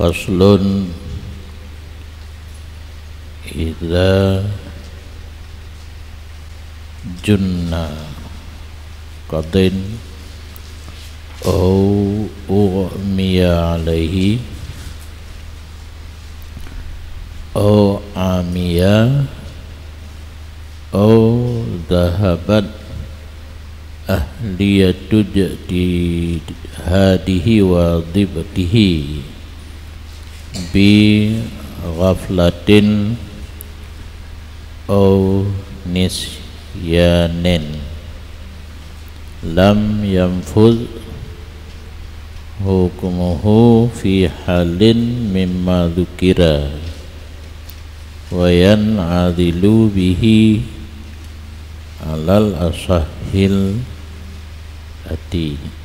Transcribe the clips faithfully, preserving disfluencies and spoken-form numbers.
Faslun, idza junna qadin au ughmiya alaihi au amiya au dhahabat ahliyatu ijtihadihi wa dhibtihi bi ghaflatin au nisyanin, lam yanfudh hukmuhu fi halin mimma dzukira, wa yan'azilu bihi alal ashahhil ati.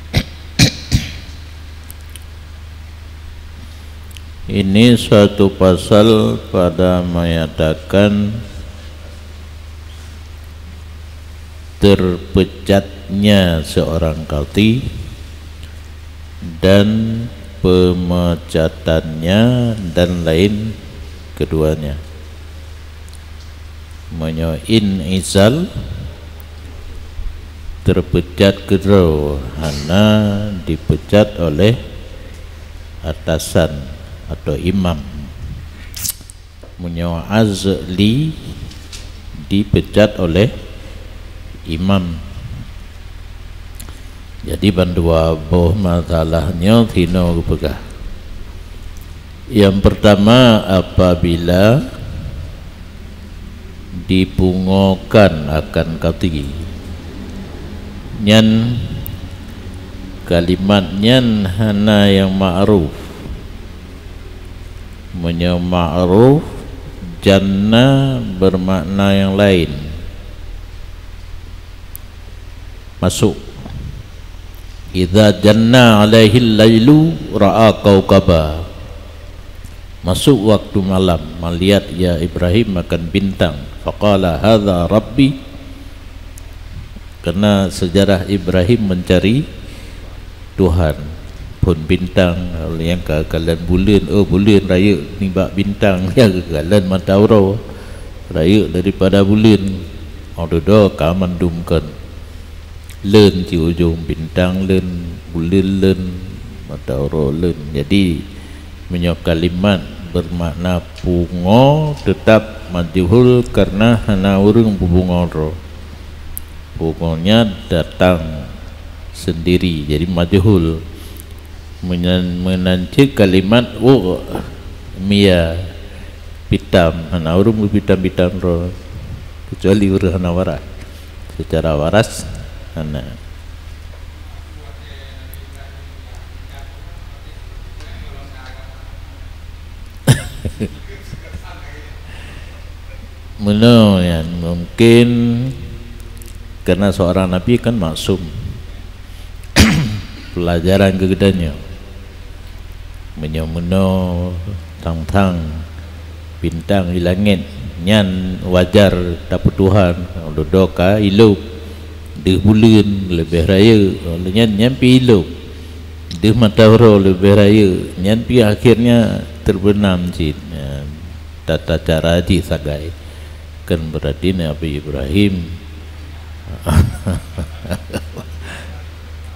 Ini suatu pasal pada menyatakan terpecatnya seorang kadhi dan pemecatannya dan lain keduanya. Meunyoe in'izal, teupecat keudroe, hana dipecat oleh atasan atau imam. Meunyoe azli, dipecat oleh imam. Jadi, bandua boh masalah nyoe sinoe geupeugah. Yang pertama, apabila dipungokan akan kadhi, nyan kalimat nyan hana nyang ma'ruf. Meunyoe ma'ruf, janna bermakna nyang laén. Masuk. Idza janna 'alaihil lailu ra'a kaukaba. Masuk waktu malam, melihat ia Ibrahim akan bintang. Faqala, "Hadza rabbi." Karena sejarah Ibrahim mencari Tuhan. Phon bintang, nyang ka kalon buleuen, oh, buleuen rayeuk nibak bintang, nyang ka kalon mata uroe rayeuk daripada buleuen. Oh, dudoe ka mandum kon. Leuen cit ujong, bintang leuen, buleuen leuen, mata uroe leuen. Jadi, meunyoe kalimat bermakna pungo, tetap majhul karena hana ureuëng bubungo droe. Pungo nyan datang sendiri, jadi majhul. Meunan, meunan cit kalimat ughmiya, pitam, hana ureuëng beupitam-pitam droe, kecuali ureuëng hana waras. Secara waras, hana. Meunoe nyan mungkin karena seorang nabi kan maksum. Pelajaran keu geutanyoe. Meunyoe meunoe thang-thang bintang di langét, nyan wajar tapeutuhan, dudoe ka ilop, deuh buleuen leubeh rayeuk, nyan, nyan pih ilop, deuh mata uroe leubeh rayeuk, nyan pih akhirnya terbenam cit. Nyan tata cara jih sagai. Kan berarti Nabi Ibrahim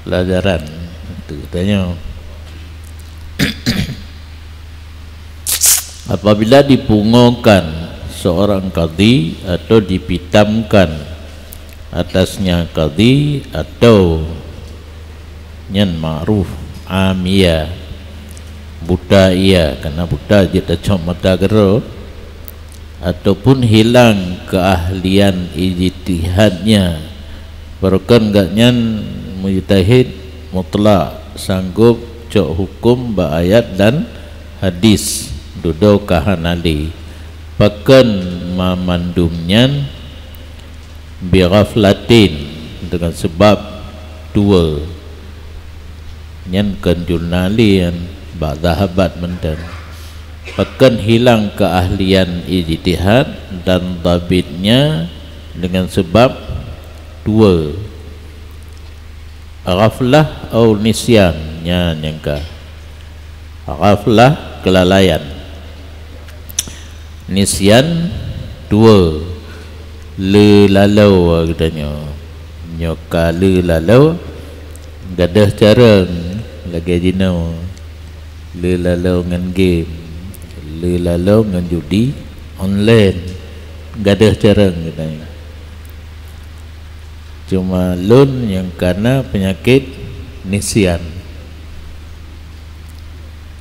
pelajaran tu tanyoe. Apabila dipungokan seorang kadhi atau dipitamkan atasnya kadhi atau nyan ma'ruf, amia, buta ia, karena buta jeuet tacok mata keudroe, ataupun hilang keahlian ijtihadnya, bahkan gobnyan mujtahid mutlak, sanggup cok hukum bak ayat dan hadis, dudoe ka hana lé. Pakon mamandum nyan? Bi ghaflatin, dengan sebab dua. Nyan kon junna lé nyan, bak dhahabat mantong. Pakon hilang keahlian ijtihad dan dhabitnya dengan sebab dua. Ghaflah au nisyan, nyan nyang ka. Ghaflah, kelalaian. Nisyan, tuwo. Leulalo geutanyoe. Nyoe ka leulalo, gadôh carông lagée jinoe. Leulalo ngon game, leulalo ngon judi online, gadôh carông geutanyoe. Cuma lôn nyang kana peunyakét nisyan.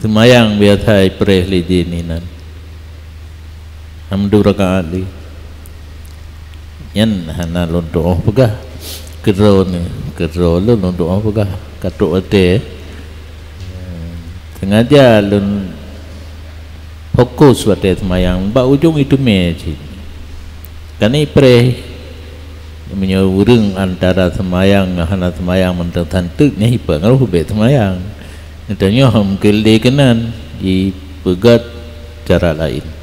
Seumayang biasa ipreh lé jih inan. Hana meudua rakaat lé. Nyan hana lôn tu'oh peugah. Keudroe ni, keudroe lôn, lôn tu'oh peugah. Ka trok watée. Sengaja lôn fokus watée seumayang, bak ujong iteumé cit. Kan ipreh, meunyoe ureuëng antara seumayang ngon hana seumayang mantong santeuk, nyan ipeungaruh bék seumayang. Geutanyoe hom keulé keunan, jipeugét cara laén.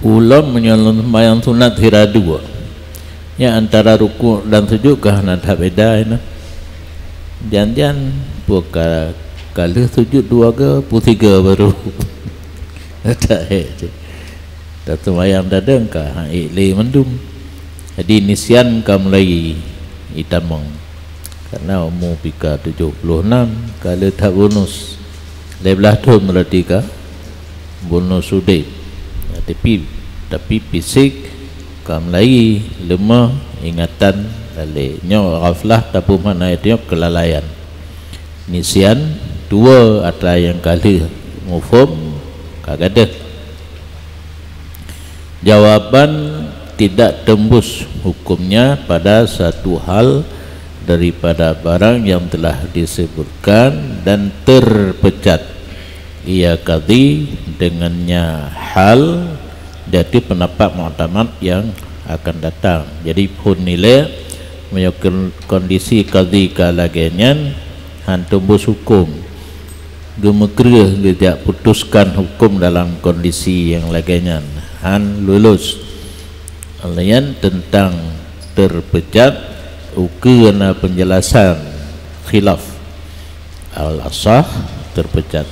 Ulôn meunyoe lôn seumayang sunat sira dua, nyan antara rukuk dan sujud ka hana that beda nyan. Jan-jan peue ka, ka lheueh sujud dua go, peue sigo baru. That hék cit. Taseumayang dadeueng ka han ék lé mandum. Jadi nisyan ka mulai itamong. Karena umu pih ka tujoh ploh nam, ka le that bonus. Lhée blaih thon berarti ka bonus udeb. Tapi, tapi fisik ka mulai leumah, ingatan lalée. Nyoe ghaflah, tapi makna itu nyoe kelalaian. Nisyan, tuwo atra nyang ka lheueh, muphom ka gadôh. Jawaban, tidak tembus hukumnya pada satu hal daripada barang yang telah disebutkan dan terpecat ia kadhi dengannya hal, jadi pendapat muktamad yang akan datang. Jadi phon nilai meunyoe kon-, kondisi kadhi ka lagée nyan, han tembus hukum. Geumeukreueh geujak putuskan hukum dalam kondisi nyang lagée nyan, han lulus. Laén teuntang terpecat, ukeue na peunjelasan khilaf. Al-asah, terpecat.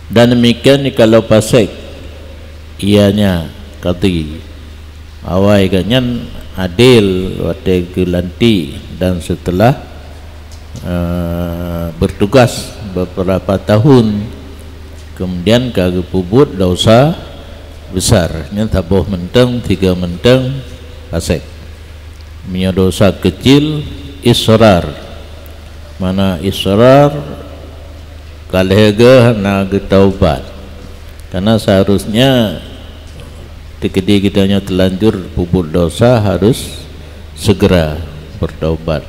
Dan demikian jikalau fasek, ianya kadhi. Awai gobnyan adil watée geulantik dan seuteulah, eh, bertugas beberapa tahun, kemudian ka geupeubuet desya besar. Nyan saboh mantong, tiga mantong fasek. Meunyoe desya keucil, israr. Mana israr? Ka lhée goe hana geutaubat. Karena seharusnya teukeudi geutanyoe teulanjur peubuet desya harus segera bertaubat.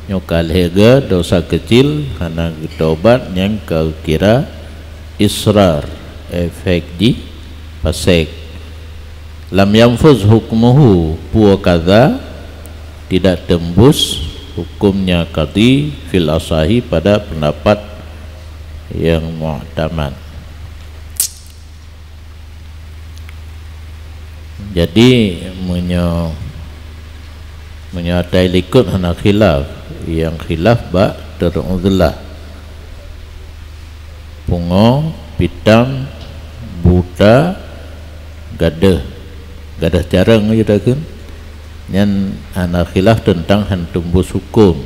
Nyoe ka lhée goe desya keucil hana geutaubat, nyang ka geukira israr, efek jih fasek. Lam yanfuz hukmuhu, peue kadha, tidak tembus hukumnya kadhi fil asahi pada pendapat yang muktamad. Jadi meunyoe, meunyoe ata likot hana khilaf, nyang khilaf bak teruzlah. Pungo, pitam, buta, gadôh. Gadôh carông jih takheun. Nyan hana khilaf teuntang han teumbus huköm.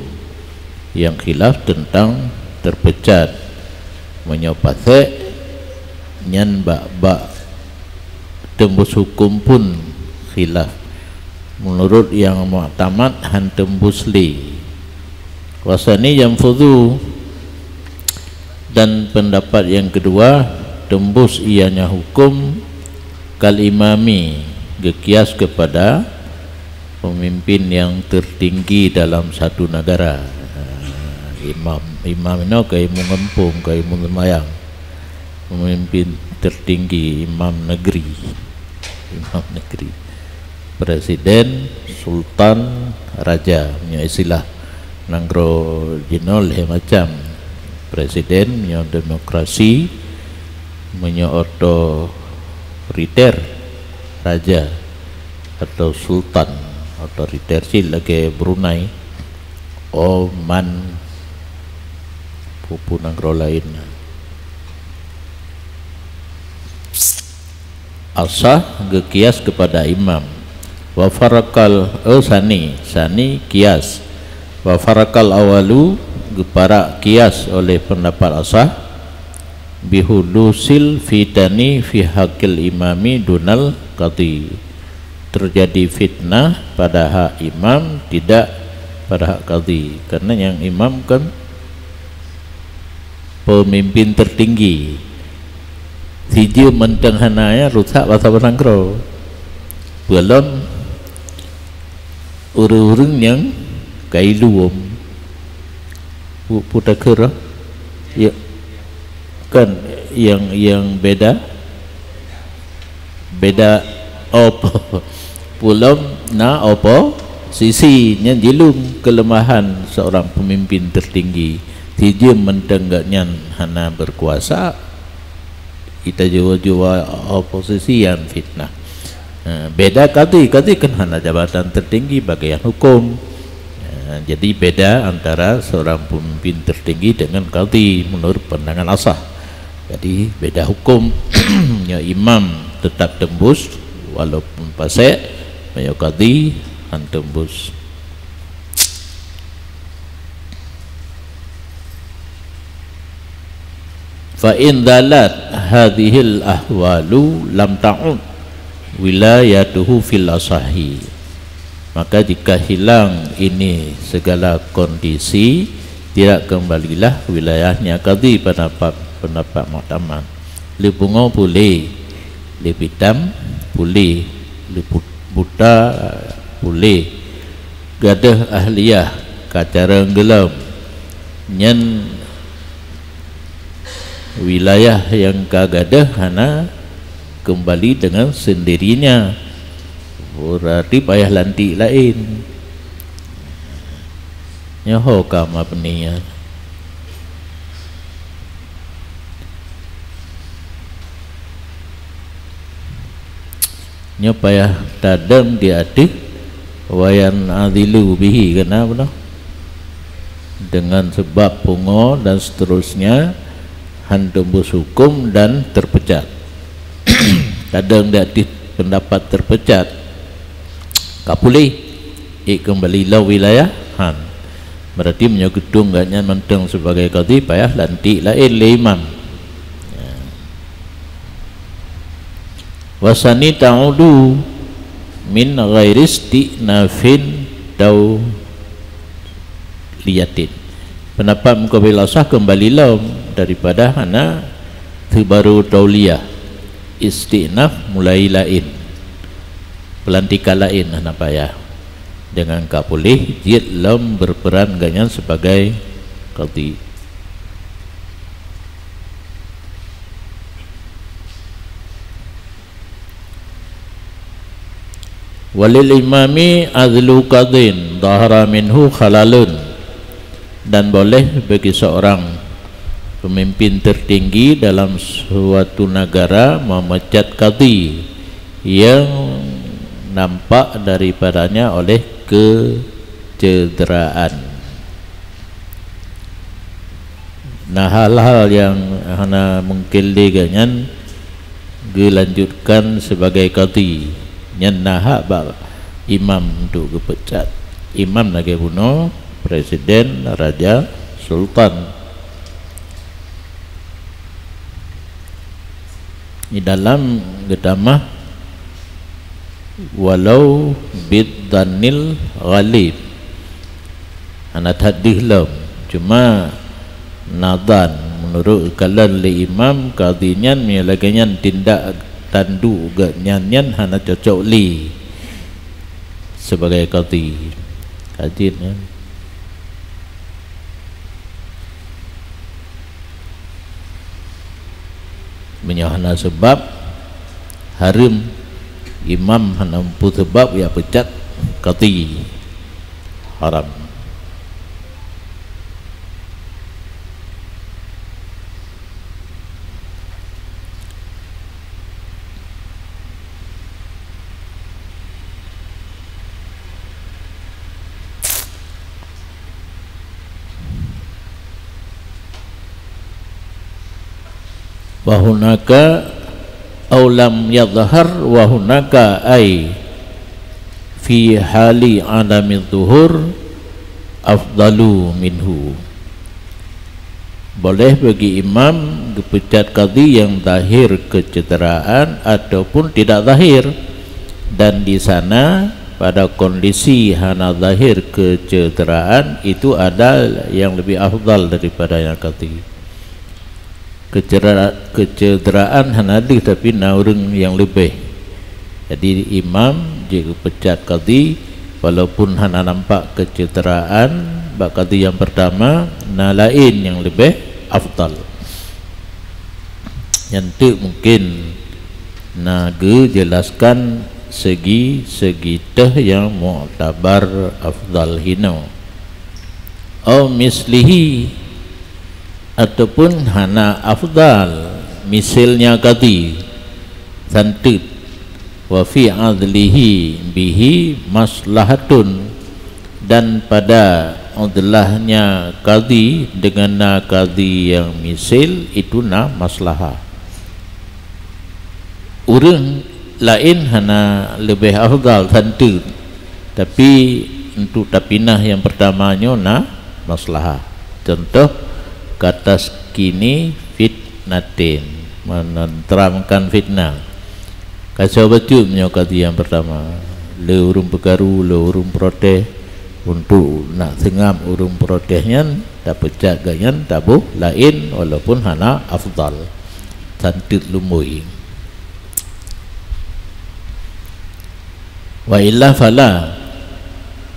Nyang khilaf teuntang teupeucat. Meunyoe pasék, nyan bak, bak teumbus huköm pun khilaf. Meunurot nyang muktamad han teumbus lé. Wasani yanfudhu, dan pendapat yang kedua, teumbus ianya huköm kal imami, geukias kepada pemimpin yang tertinggi dalam satu negara. Imam, imam inoe ka imum gampông, ka imum seumayang. Pemimpin tertinggi, imam negeri. Imam negeri. Presiden, sultan, raja, meunyoe istilah nanggroe jinoe lhée macam. Presiden, meunyoe demokrasi, meunyoe otoriter, raja, atau sultan, otoriter cit lagée Brunei, Oman, Peue-peue nanggroe laén. Asah geukias kepada imam. Wa farakal, eh, sani, sani kias. Wa farakal awalu, geuparak kias oleh pendapat asah. Bihudusil fitani fi hakil imami dunal qadhi. Terjadi fitnah pada hak imam, tidak pada hak qadhi. Karena nyang imam kan pemimpin tertinggi. Sijeuem mantong hana, ya, rusak basa-basa nanggroe. Peulom ureuëng-ureuëng nyang ka ilom. Pu-, putakheun, ya. Kan yang, yang beda, beda op-, peulom na oposisi, nyan jilom kelemahan seorang pemimpin tertinggi. Sijeuem mantong gobnyan hana berkuasa, ita jua-jua oposisi nyang fitnah. Eh, beda kadhi, kadhi kan hana jabatan tertinggi bagian hukum. Eh, jadi beda antara seorang pemimpin tertinggi dengan kadhi menurut pandangan asah. Jadi beda hukum. Nyoe imam tetap tembus walaupun pasek, meunyoe kadhi han tembus. Fa in dalat hadhil ahwalu lam ta'ud wilayatuhu fil asahi. Maka jika hilang ini segala kondisi, tidak kembalilah wilayahnya kadhi, pendapat, pendapat muktamad. Le pungo puléh, le pitam puléh, le bu-, buta puléh, gadôh ahliyah ka carông geulom, nyan wilayah nyang ka gadôh hana kembali dengan sendirinya. Berarti payah lantik laén. Nyoe ho ka ma peunian. Nyoe payah tadong di ateueh, wa yan'azilu bihi, keunan bunoe. Dengan sebab pungo dan seterusnya, han tembus hukum dan terpecat. Tadong di ateueh pendapat terpecat. Ka puléh, ék keumbali lom wilayah, han. Berarti meunyoe geutueng gobnyan mantong sebagai kadhi, payah lantik laén lé imam. Ya. Wasani ta'udu min ghairi isti'nafin tauliyatin. Pendapat muqabil asah keumbali lom daripada hana teubaru tauliyah. Isti'naf mulai laén. Pelantikan laén hana payah. Dengan ka puléh jeuet lom berperan gobnyan sebagai kadhi. Walil imami azlu qadhin dhahara minhu khalalun, dan boleh bagi seorang pemimpin tertinggi dalam suatu negara memecat kadhi yang nampak daripadanya oleh kecederaan. Nah, hal-hal nyang hana mungkin lé gobnyan geulanjutkan sebagai kadhi, nyan na hak bak imam untuk geupecat. Imam lagèe bunoe presiden, raja, sultan. Di dalam geutamah walau bidzannil ghalib. Hana that deuh lom. Cuma na dzan, meunurot geukalon lé imam, kadhi nyan meunyoe lagèe nyan tindak tanduk gobnyan nyan hana cocok lé sebagai kadhi. Ka jeuet nyan. Meunyoe hana seubab, hareuem. Imam hana muphom seubab, ya peucat kadhi. Haram. Wa hunaka, au lam yadhhar, wa hunaka, ai fi hali adami dhuhur, afdalu minhu. Boleh bagi imam geupecat kadhi nyang zahir kecederaan ataupun tidak zahir, dan di sana pada kondisi hana zahir kecederaan itu ada yang lebih afdal daripada nyang kadhi. Kecedera-, kecederaan hana deuh, tapi na ureuëng nyang leubeh. Jadi imam jeuet geupecat kadhi walaupun hana nampak kecederaan bak kadhi nyang pertama, na laén nyang leubeh afdal. Nyan teuk mungkin na geujeulaskan segi-segi teuh nyang muktabar afdal hinoe. Au mislihi, ataupun hana afdal misilnya kadhi, santeut. Wa fi adlihi bihi maslahatun, dan pada adlahnya kadhi dengan na kadhi nyang misil itu na maslahah. Ureuëng laén hana leubeh afdal, santeut, tapi untuk tapinah nyang pertama nyoe na maslahah. Contoh, kataskini fitnatin, menenteramkan fitnah. Kacau bacut meunyoe kadhi nyang pertama, le ureuëng peukaru, le ureuëng protes. Untuk nak seungab ureuëng protes nyan, tapecat gobnyan, taboh laén walaupun hana afdal, santeut lumboi. Wa illa fala,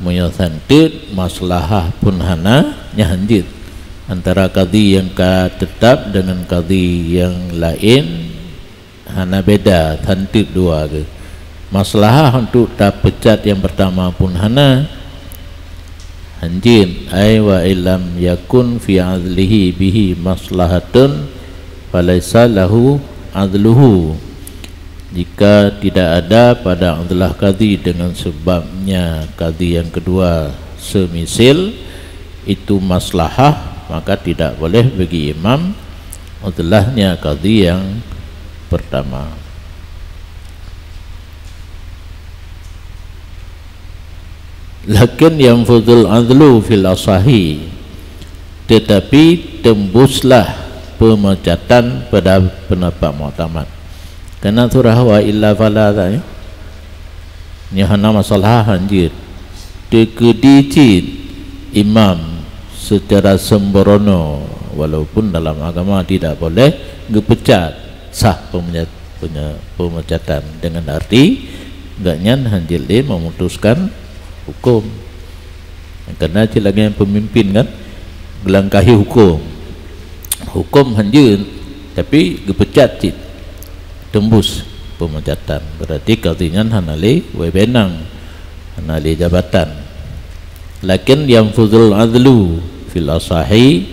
meunyoe santeut maslahah pun hana, nyan hanjeuet. Antara kadhi nyang ka teutap dengan kadhi nyang laén hana beda, santeut dua geuh. Maslahah untuk tapecat nyang pertama pun hana, hanjeuet, ai wa illam yakun fi adlihi bihi maslahatun falaisa lahu adluhu. Jika tidak ada pada adlah kadhi dengan sebabnya kadhi yang kedua semisil itu maslahah, maka tidak boleh bagi imam adlahnya kadhi yang pertama. Lakin yanfudul adlu fil asahi, tetapi tembuslah pemecatan pada pendapat muktamad. Karena surah wa illa fala tadi, nyoe hana masalah hanjeuet. Teukeudi cit imam secara sembrono, walaupun dalam agama tidak boleh geupecat, sah pemenya-, penya-, pemecatan dengan arti gobnyan hanjeuet lé memutuskan hukum. Karena cit lagée pemimpin kan, geulangkahi hukum. Hukum hanjeuet, tapi geupecat cit, tembus pemecatan. Berarti kadhi nyan hana lé wewenang, hana lé jabatan. Lakin yanfudul adlu fil asahi,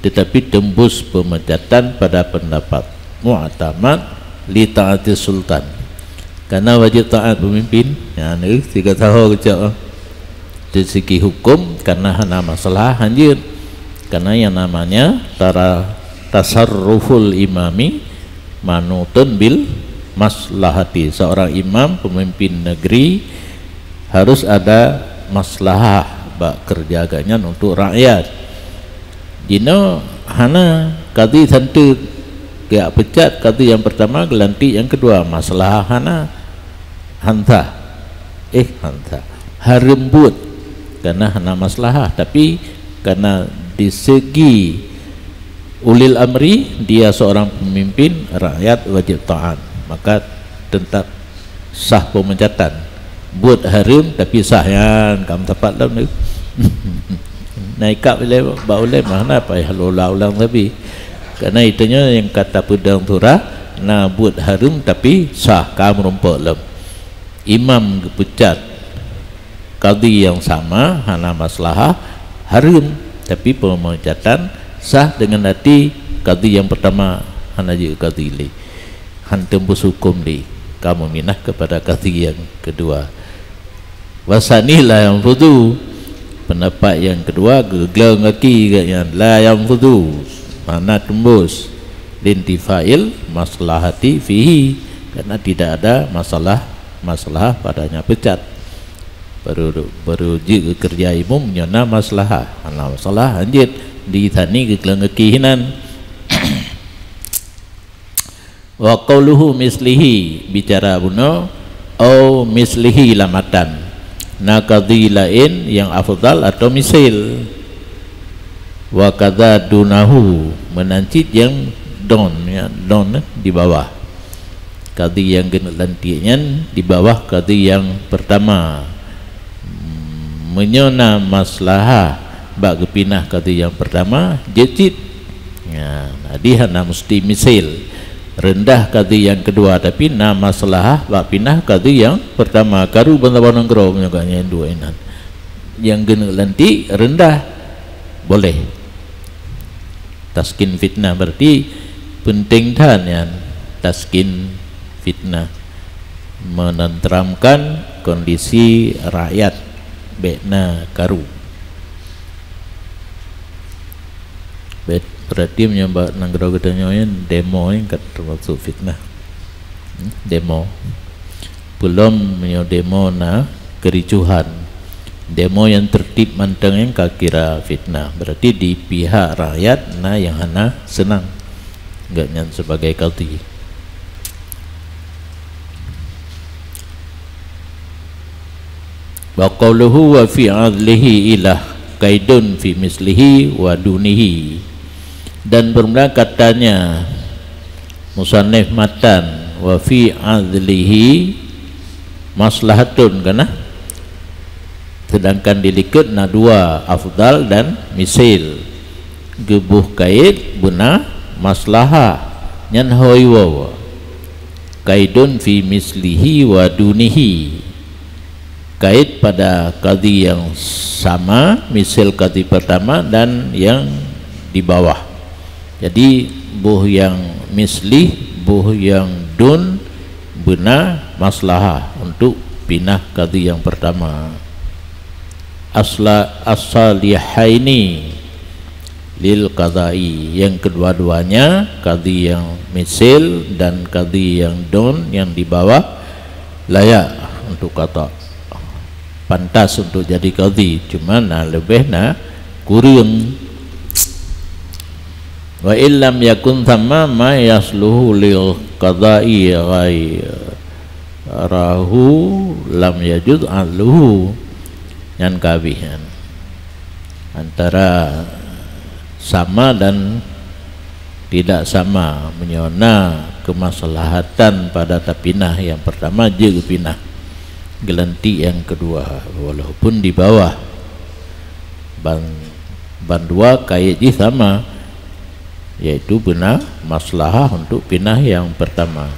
tetapi tembus pemecatan pada pendapat muktamad li taati sultan. Karena wajib taat pemimpin. Ya, ni tiga tahun kecak. Dari segi hukum, karena hana masalah hanjeuet. Karena yang namanya tara-, tasarruful imami manutun bil maslahati. Seorang imam, pemimpin negeri, harus ada maslahah bak kerja gobnyan untuk rakyat. Jinoe hana, kadhi santeut, geujak pecat kadhi nyang pertama, geulantik nyang kedua, maslahah hana, han sah. Eh, han sah. Hareuem buet, karena hana maslahah, tapi karena di segi ulil amri, dia seorang pemimpin, rakyat wajib taat, maka tetap sah pemecatan. Buet hareuem tapi sah, nyan ka meusapat lom tu. Na ikab ilée bak ulée mah na payah lola ulang sabe. Karena itu nyoe nyang ka tapeudong surah, na buet hareuem tapi sah, ka meurumpok lom. Imam geupecat kadhi nyang sama hana maslahah, hareuem, tapi pemecatan sah dengan arti kadhi nyang pertama hana jeuet kadhi lé. Han teumbus huköm lé, ka meuminah keupada kadhi nyang keudua. Wasani la yanfudu, peundapat nyang keudua geugleueng gaki gobnyan, la yanfudu, hana teumbus. lintifa'il maslahati fihi, karena tidak ada masalah, masalah padanya pecat. Baru, baru jeuet keu keureuja imum nyoe na maslahah. Hana masalah hanjeuet di thani geukeuleungki hinan. Wa qauluhu mislihi, bicara bunoe, au mislihi lam matan. Na kadhi laén nyang afdal atau misil. Wa kadza dunahu, meunan cit nyang don, ya, don, eh, di bawah. Kadhi nyang geuneuk lantik nyan di bawah kadhi nyang pertama. Hmm, meunyoe na maslahah bak geupinah kadhi nyang pertama, jeuet cit. Ya, jadi hana meusti misil. Reundah kadhi nyang keudua, tapi na maslahah bak pinah kadhi nyang pertama. Karu bansaboh nanggroe meunyoe gobnyan duek inan. Nyang geuneuk lantik reundah, boleh. Taskin fitnah, berarti penting that nyan, taskin fitnah, menenteramkan kondisi rakyat, bék na karu. Bet, berarti meunyoe bak nanggroe geutanyoe nyan demo nyan ka termasuk fitnah. Hmm, demo. Peulom meunyoe demo na kericuhan. Demo nyang tertib mantong nyan ka kira fitnah. Berarti di pihak rakyat na nyang hana seunang. Gobnyan sebagai kadhi. Wa qauluhu wa fi adlihi ilah kaidun fi mislihi wa dunihi. Dan bermula katanya musannif matan, wa fi adlihi maslahatun, kana? Sedangkan di likot na dua, afdal dan misil. Geuboh kait beuna maslahah, nyan hôi woe. Kaidun fi mislihi wa dunihi. Kait pada kadhi nyang sama, misil kadhi pertama dan nyang di bawah. Jadi, boh nyang mislih, boh nyang dun beuna maslahah untuk pinah kadhi nyang pertama. Asla-, as-salihaini lil qadai, yang kedua-duanya, kadhi yang misil dan kadhi yang dun yang di bawah, layak untuk qada. Pantas untuk jadi kadhi, cuma na leubeh na kureueng. Wa illam yakun thamma ma yasluhu lil qadai ghairahu lam yajuz adluhu. Nyan ka habéh nyan. Antara sama dan tidak sama, meunyoe na keumaslahatan pada tapinah nyang pertama, jeuet geupinah geulantik nyang keudua, walaupun di bawah. Ban, bandua kait jih sama, yaitu beuna maslahah untuk pinah nyang pertama.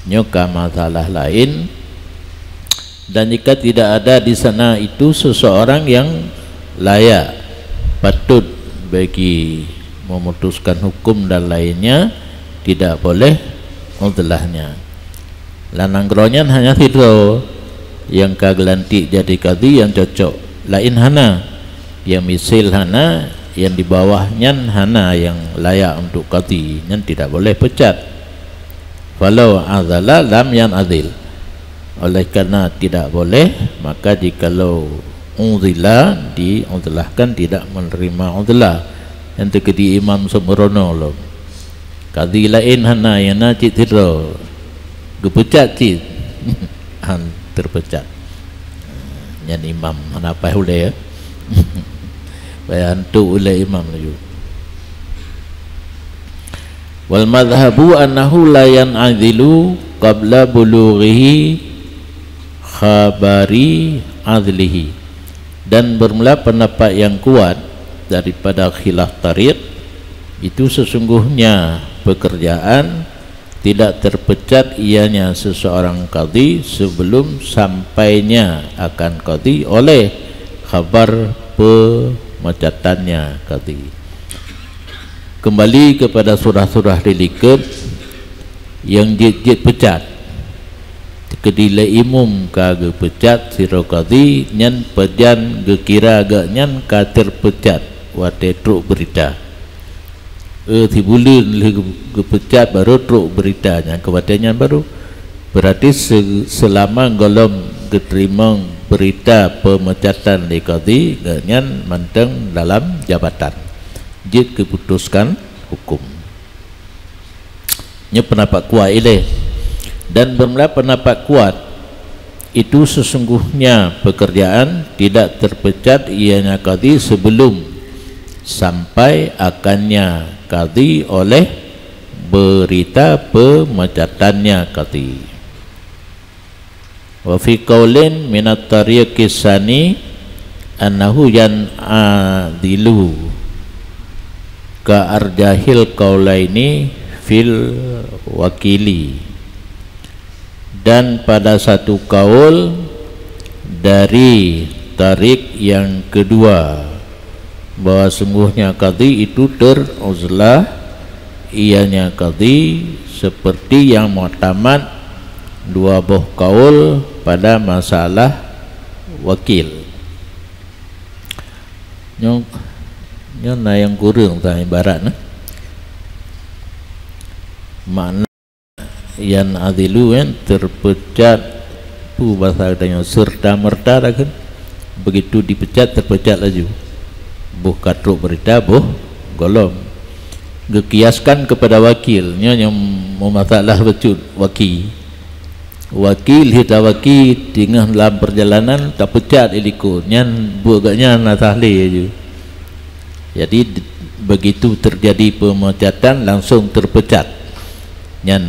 Nyoe ka masalah laén. Dan jika tidak ada di sana itu seseorang yang layak, patut bagi memutuskan hukum dan lainnya, tidak boleh udhlahnya. Lam nanggroe nyan hanya sidroe nyang ka geulantik jadi kadhi nyang cocok, laén hana. Nyang misil hana, nyang di bawah nyan hana nyang layak untuk kadhi, nyan tidak boleh pecat. Falau azala lam yan azil. Oleh karena tidak boleh, maka jikalau uzila, diuzlahkan, tidak menerima uzlah, nyan teukeudi imam seumeureunoe lom. Kadhi laén hana, nyang na cit sidroe, geupeucat cit. Han terpeucat. Nyan imam hana paih ulée, ya. Payah hantu ulée imam laju. Wal madhhabu annahu la yan'azilu qabla bulughihi khabari adlihi. Dan bermula pendapat yang kuat daripada khilaf tariq, itu sesungguhnya pekerjaan tidak terpecat ianya seseorang kadhi sebelum sampainya akan kadhi oleh khabar pemecatannya kadhi. Kembali kepada surah-surah di likot nyang jeuet-jeuet peucat. Teukeudi lé imum ka geupeucat sidroe kadhi, nyan pajan geukira gobnyan ka teupeucat watée trok beurita. Eh, sibuleuen lheueh geupeucat baru trok beurita nyan, keu watée nyan baru. Berarti se-, seulama gohlom geuteurimong beurita peumeucatan lé kadhi, geuhnyan mantong dalam jabatan jeuet geuputoskan huköm. Nyoe peundapat kuat ilée. Dan beureulah peundapat kuat, itu sesungguhnya pekerjaan tidak terpecat ianya kadhi sebelum sampai akannya kadhi oleh berita pemecatannya kadhi. Wa fi qaulin minat tariqis sani annahu yan'adilu ka arjahil qaulaini fil wakili. Dan pada satu kaul dari tarik yang kedua, bahwa sungguhnya kadhi itu teruzlah, ianya kadhi seperti yang muktamad dua boh kaul pada masalah wakil. Nyoe, nyoe na nyang kureueng, tan ibarat, nah. Makna yan'adilu kan terpecat, peue basa geutanyoe, serta-merta dah kan. Begitu dipecat, terpecat laju. Boh ka trok beurita, boh gohlom. Geukiaskan kepada wakil, nyoe nyang meumasalah bacut, waki. Waki, lheueh tawaki, teungoh lam peurjalanan, tapeucat lé likot, nyan buet geuhnyan na sahlé laju. Jadi, d-, begitu terjadi pemecatan, langsung terpecat. Nyan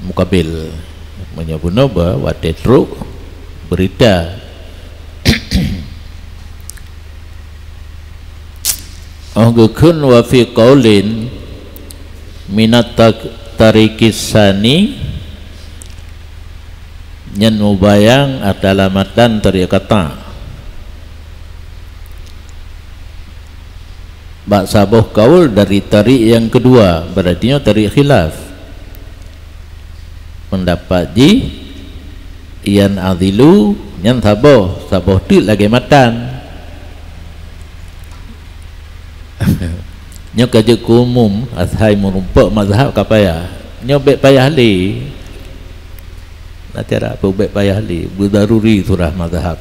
mukabil. Meunyoe bunoe ba watée trok beurita. Oh geukheun wa fi qaulin minat ta-, tariqis sani, nyan mubayang ata lamatan tariq kata. Bak saboh kaul dari tariq nyang keudua, berarti nyoe tariq khilaf. Pendapat jih, yan'adilu, nyan saboh, saboh teuk lagée matan. Nyoe ka jeuet keu umum, asai meurumpok mazhab ka payah. Nyoe bék payah lé. Na cara peubék payah lé, beudaruri surah mazhab.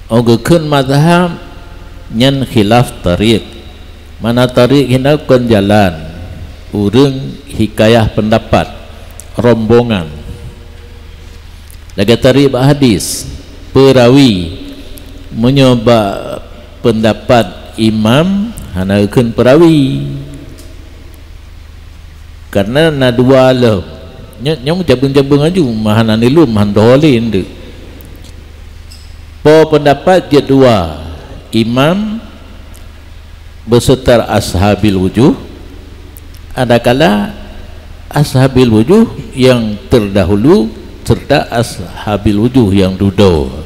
Oh geukheun mazhab nyan khilaf tariq. Mana tariq hina kon jalan, ureuëng hikayah pendapat, rombongan. Lagée tariq bak hadis, peurawi. Meunyoe bak pendapat imam, hana geukheun peurawi. Karena na dua lom. Nyoe, nyoe meucabeueng-cabeueng laju, meuhana neulom, meuhan doh lé ndeuk. Po pendapat jeuet dua, imam beserta ashabil wujuh, adakala ashabil wujuh yang terdahulu serta ashabil wujuh yang dudoe.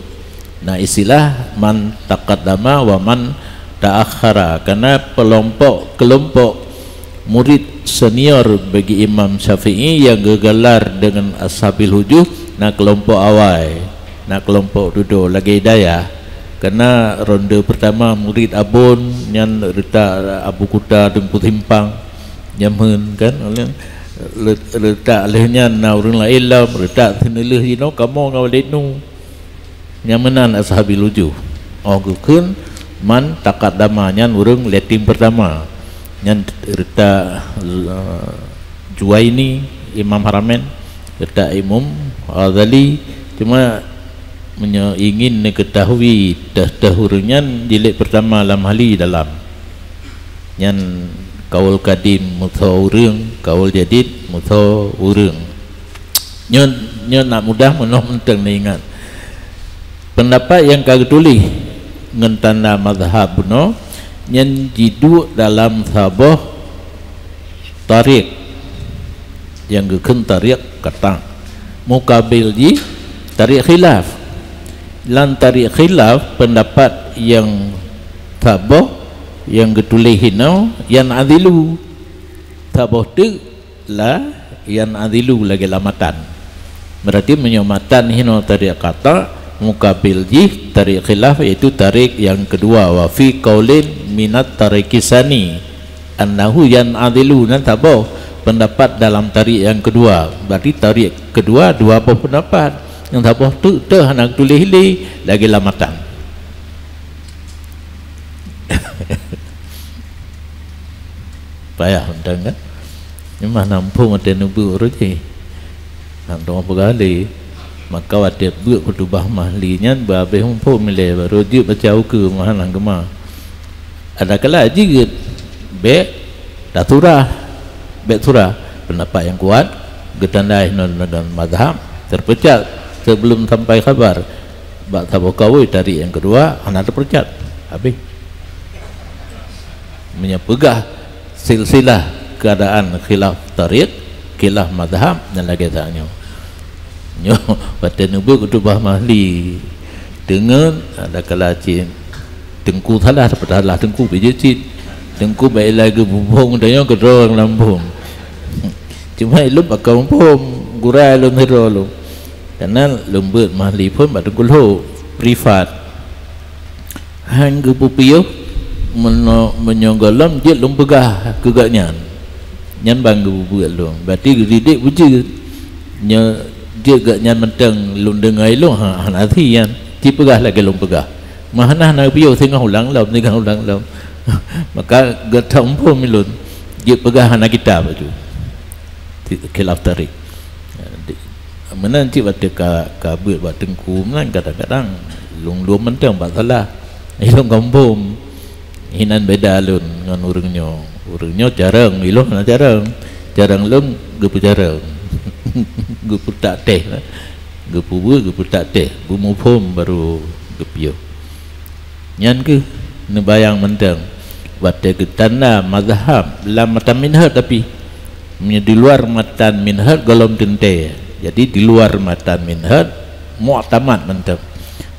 Nah, istilah man taqaddama wa man ta'akhkhara, karena pelompok, kelompok murid senior bagi Imam Syafi'i yang geugalar dengan Ashabil Wujuh, na kelompok awai, na kelompok dudoe lagée dayah. Karena ronde pertama murid Abon nyan reutak Abu Kuta Teungku Simpang, nyan meunan kan, le-, reutak lheueh nyan na ureuëng laén lom, reutak sineulheueh jinoe kamoe ngon Walid Nu. Nyang meunan Ashabil Wujuh. Oh geukheun man taqaddama nyan ureuëng leting pertama. Nyan reutak, eh, Juwaini, Imam Haramain, reutak Imam Ghazali. Cuma meunyoe ingin neuketahui teuh-teuh ureuëng nyan, jilid pertama lam Hali dalam. Nyan kaul kadim meusoe ureuëng, kaul jadid meusoe ureuëng. Nyoe, nyoe nak mudah meunoe mantong neuingat. Pendapat nyang ka geutuléh ngon tanda mazhab bunoe nyan jiduek dalam saboh tariq nyang geukheun tariq kata. Mukabil jih tariq khilaf. Lam tariq khilaf pendapat nyang saboh nyang geutuléh hinoe yan'adilu. Saboh teuk la yan'adilu lagée lam matan. Berarti meunyoe matan hinoe tariq kata, mukabil jih tariq khilaf, yaitu tariq nyang keudua, wa fi qaulin minat tariqis sani. Annahu yan'azilu, nyan saboh pendapat dalam tarik nyang keudua. Berarti tarik keudua dua boh pendapat. Nyang saboh tu teuh hana tuléh lé lagée lam matan. Payah mantong kan? Nyoe mah na muphom watée neubeut uroe jih. Hana teuma peugah lé. Maka watée beuet khutubah mahli nyan beu habéh muphom ilée, barô jeuet baca ukeue meuhan hana geuma. Adakala jeuet bék tasurah, bék surah. Pendapat nyang kuat geutandai non dengan mazhab, terpeucat sebelum sampai khabar. Bak saboh kawé tarik nyang keudua hana teupeurcat. Habéh. Meunyoe peugah silsilah keuadaan khilaf tariq, khilaf mazhab, dan lagée tanyoe. Nyoe watée neubeut khutubah mahli, teungeut, adakala cit teungku salah, salah teungku bijéh cit. Teungku bak ilée geubuphom tanyoe keudroe lam buphom. Cuma ilôn pakon muphom, gura ilôn sidroe lôn. Karena lôn beuet mahli phon bak teungku lhok, privat. Han geupeupiôh meuno-, meunyoe gohlom jeuet lôn peugah keu gobnyan. Nyan ban geupeubuet lôn. Berarti geudidik beujeuet. Nyoe jeuet gobnyan mantong lôn deungoe lôn, ha, hana thi nyan. Ci peugah lagée lôn peugah. Meuhana hana piôh singoh ulang lom, singoh ulang lom. Maka geuthom phon ilôn. Jeuet peugah hana kitab laju. Khilaf tarik. Meunan cit watée ka, ka beuet bak teungku meunan kadang-kadang lôn-lôn mantong bak salah. Ilôn gombom. Inan beda lôn ngon ureuëng nyoe. Ureuëng nyoe carông, ilôn hana carông. Carông lôn geupeucarông. Geupeutak teh. Geupeubuet, geupeutak teh. Beumuphom barô geupiôh. Nyan kheueh neubayang mantong. Watée geutanda mazhab lam matan minhaj tapi, meunyoe di luar matan minhaj gohlom teuntée. Jadi di luar matan minhaj muktamad mantong.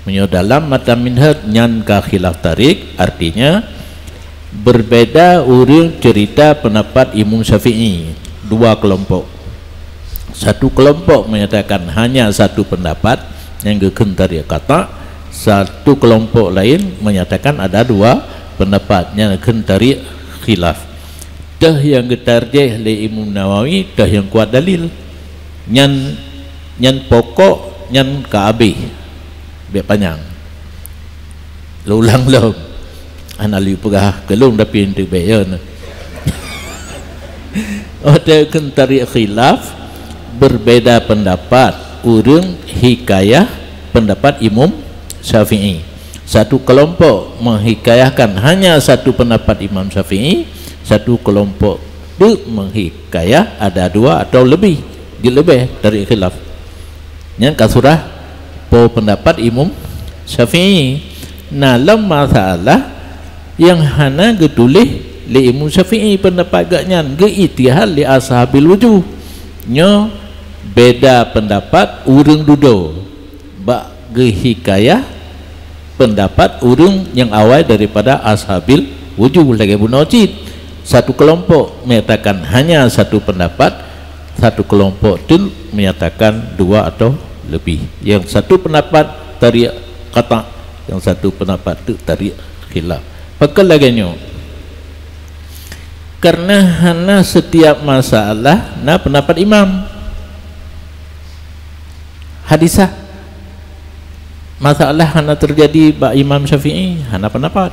Meunyoe dalam matan minhaj nyan ka khilaf tarik, artinya berbeda ureuëng cerita pendapat Imam Syafi'i, dua kelompok. Satu kelompok menyatakan hanya satu pendapat nyang geukheun tarik qata', satu kelompok lain menyatakan ada dua pendapat nyang geukheun tarik khilaf. Teuh nyang geutarjih lé Imam Nawawi, teuh nyang kuat dalil. Nyan, nyan pokok, nyan ka abéh. Bék panyang. Lôn ulang lom. Hana lé peugah keu lôn tapi eunteuk bék yo na. Watée kheun tarik khilaf, berbeda pendapat ureuëng hikayah pendapat Imam Syafi'i. Satu kelompok menghikayahkan hanya satu pendapat Imam Syafi'i, satu kelompok tu menghikayah ada dua atau lebih, jeuet leubeh tarik khilaf. Nyan ka surah po pendapat Imam Syafi'i. Na lom masalah nyang hana geutuléh lé Imam Syafi'i pendapat gobnyan, geuijtihad lé ashabil wujuh. Nyoe beda pendapat ureuëng dudoe bak geuhikayah pendapat ureuëng nyang awai daripada ashabil wujuh lagée bunoe cit. Satu kelompok menyatakan hanya satu pendapat, satu kelompok tu menyatakan dua atau lebih. Yang satu pendapat tarik qata', yang satu pendapat tu tarik khilaf. Pakon lagée nyoe? Karena hana setiap masalah na pendapat imam. Hadisah. Masalah hana terjadi bak Imam Syafi'i, hana pendapat.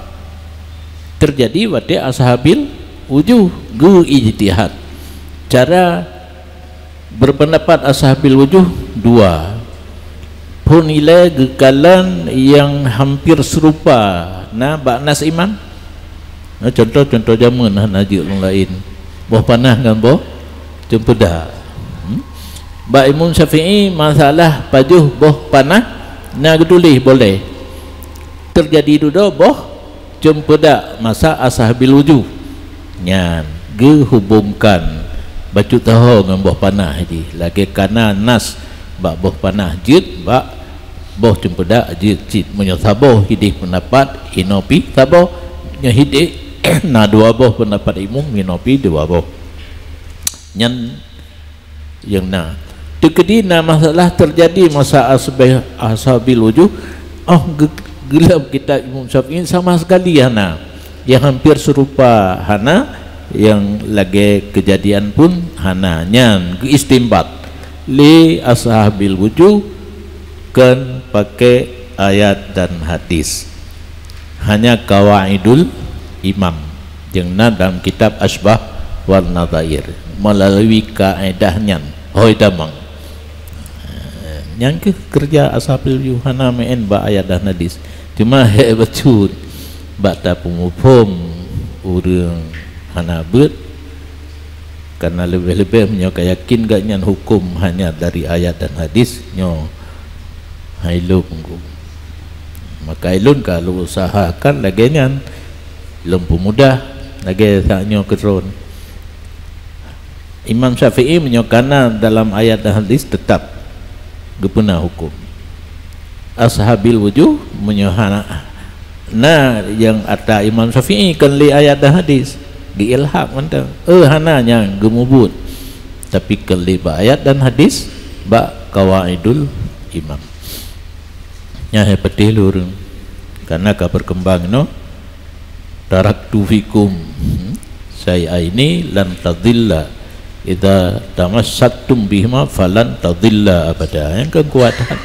Terjadi watée ashabil wujuh geuijtihad. Cara berpendapat ashabil wujuh dua. Phon ilée geukalon nyang hampir serupa na bak nas imam. Na contoh-contoh jameun hana jeuet lôn laén. Boh panah ngon boh ceumpeudak. Hmm? Bak Imam Syafi'i masalah pajoh boh panah na geutuléh boleh. Terjadi dudoe boh ceumpeudak masa ashabil wujuh. Nyan geuhubungkan bacut taho ngon boh panah jih lagée kana nas bak boh panah jeuet bak boh ceumpeudak jeuet cit. Meunyoe saboh hidéh pendapat inoe pih saboh, nyoe hidéh na dua boh pendapat imum inoe pih dua boh. Nyan nyang na. Teukeudi na masalah terjadi masa asbeh ashabil wujuh, oh, ge-, geulam kitab Imam Syafi'i sama sekali hana. Yang hampir serupa hana, Nyang lagée keujadian pun hana, nyan geuistimbat lé ashabil wujuh kon paké ayat dan hadis. Hanya qawaidul imam, nyang na dalam kitab Asybah wan Nadhair, meulalu kaedah nyan hôi tamong. Nyan kheueh keureuja ashabil wujuh, hana meu'en bak ayat dan hadis. Cuma hék bacut bak tapeumuphom ureuëng hana beuet, karena leubeh-leubeh meunyoe ka yakin gobnyan huköm hanya dari ayat dan hadis, nyoe hai lôn. Maka ulôn ka lôn usahakan lagée nyan, lôn peumudah lagée saát nyoe keudroe. Imam Syafi'i meunyoe kana dalam ayat dan hadis, teutap geupeuna huköm. Ashabil wujuh meunyoe hana, na nyang ata Imam Syafi'i kon lé ayat dan hadis, geuilhaq mantong. Eh, hana, nyan geumubuet. Tapi kon lé bak ayat dan hadis, bak qawaidul imam. Nyan hai patéh lôn, karena ka berkembang inoe. Taraktu fikum syai'aini lan tadilla, idza tamassaktum bihima falan tadilla abada. Nyang keu kuat that.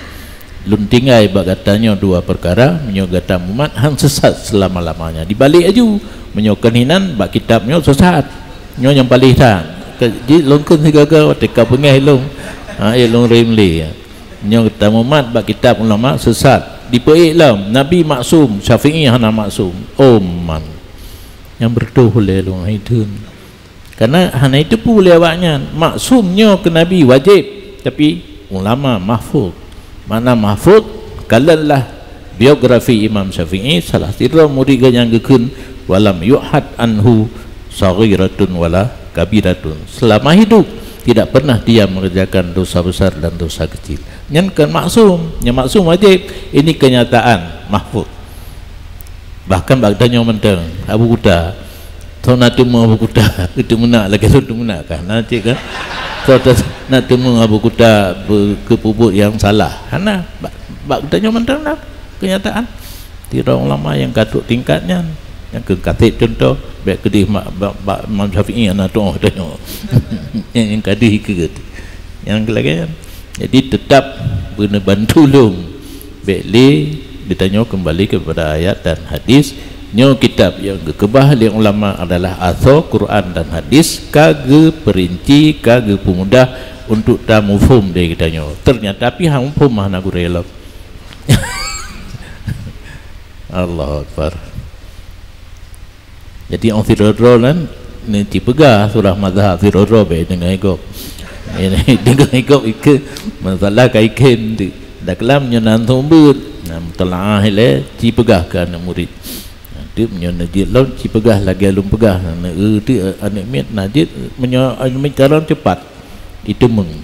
Lôn tinggai bak gata nyoe dua peukara, meunyoe gata mumat han sesat selama-lamanya. Dibalik aju, meunyoe kon hinan bak kitab nyoe sesat. Nyoe nyang paléh that. Ka, jih lôn kheun sigaga watée ka beungéh lôn. Ha, eh, lôn rem lé. Nyoe tamumat bak kitab ulama sesat. Dipeuék lom, Nabi maksum, Syafi'i hana maksum. Oh man. Nyang beureutoh lé lôn hai theun. Karena hana jiteupeue lé awaknyan, maksum nyoe keu Nabi wajéb, tapi ulama mahfuz. Makna mahfuz, kalonlah biografi Imam Syafi'i, salah sidroe murit geuh nyang geukheun, "Walam yuhad anhu saghiratun wala kabiratun." Selama hidup, tidak pernah dia mengerjakan dosa besar dan dosa kecil. Nyan kon maksum, nyang maksum wajéb. Ini kenyataan mahfuz. Bahkan bak tanyoe mantong, Abu Kuta. Soe na teumé Abu Kuta, teumeunak lagée lôn teumeunak kah? Na cit kan? Soe ta-, na teumé Abu Kuta be-, keu peubuet nyang salah? Hana. Bak, bak tanyoe mantong na kenyataan. Sidroe ulama nyang ka trok tingkat nyan, nyang keu kaseb contoh, bék keudeh mak, bak, bak Imam Syafi'i hana tuoh tanyoe. Nyang, nyang ka deuh ikeu. Nyang lagée nyan. Jadi, teutap beuneubantu lôn. Bék lé geutanyoe keumbali keupada ayat dan hadis. Nyoe kitab nyang geukeubah lé ulama adalah asoe Quran dan hadis, ka geupeurinci, ka geupeumudah untuk tamuphom lé geutanyoe. Ternyata pih hana muphom, hana gurée lom. Allahu Akbar. Jadi, óh sidroe-droe nyan, neuci peugah surah mazhab sidroe-droe bék deungoe gob. Deungoe gob ikeu masalah ka ikeu. Daklam nyoe nan seumeubeuet. Nah, mutalaah ilée ci peugah keu aneuk murit. Nah, teuk meunyoe neujeuet lom ci peugah lagée lôn peugah. Nah, eu teuk aneuk miet na jeuet meunyoe aneuk miet calon cepat. Iteumeung.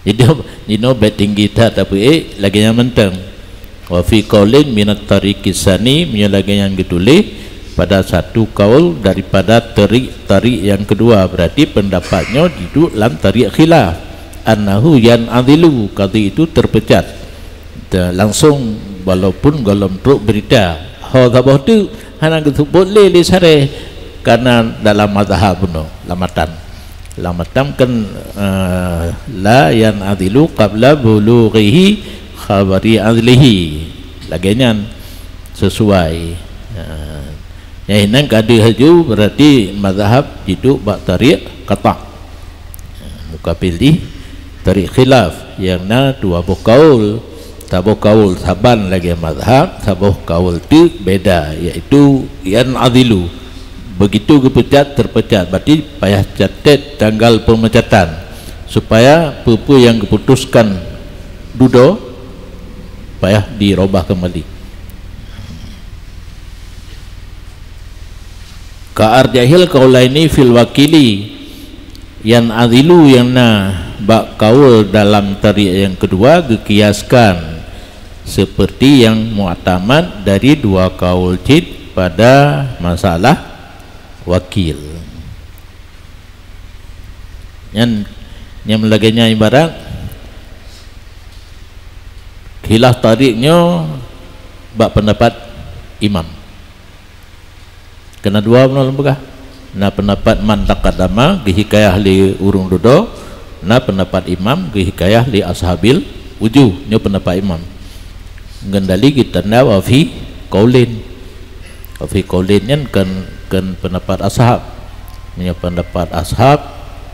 Jinoe, jinoe bék tinggi that, tapi, eh, lagée nyan mantong. Wa fi qaulin minat tariqis sani, meunyoe lagée nyan geutuléh pada satu kaul daripada tariq, tariq nyang keudua, berarti pendapat nyoe jiduek lam tariq khilaf. Annahu yan'azilu, qadhi itu terpecat. Te-, langsung, walaupun gohlom trok beurita. Ho saboh teuk hana geuseubot lé, lé saréh, karena dalam mazhab bunoe, lam matan. Lam matan kan, eh, la yan'azilu qabla bulughihi khabari azlihi. Lagée nyan sesuai. Eh, nyang hinan ka deuh laju, berarti mazhab jiduek bak tariq qata'. Mukabil jih tariq khilaf, nyang na dua boh kaul. Saboh kaul saban lagée mazhab, saboh kaul teuk beda, yaitu yan'azilu. Begitu geupecat, terpecat, berarti payah catet tanggal pemecatan, supaya peue-peue nyang geuputuskan dudoe payah dirobah keumbali. Ka arjahil qaulaini fil wakili, yan'azilu nyang na bak kaul dalam tariq nyang keudua geukiaskan seperti nyang mu'tamad dari dua kaul cit pada masalah wakil. Nyan, nyang lagée nyan ibarat khilaf tariq nyoe bak pendapat imam. Keunan dua bunoe lôn peugah. Na peundapat man taqaddama, geuhikayah lé ureuëng dudoe, na peundapat imam, geuhikayah lé ashabil wujuh. Nyoe peundapat imam. Ngon dali geutanda wa fi qaulin. Wa fi qaulin nyan kon, kon peundapat ashab. Meunyoe peundapat ashab,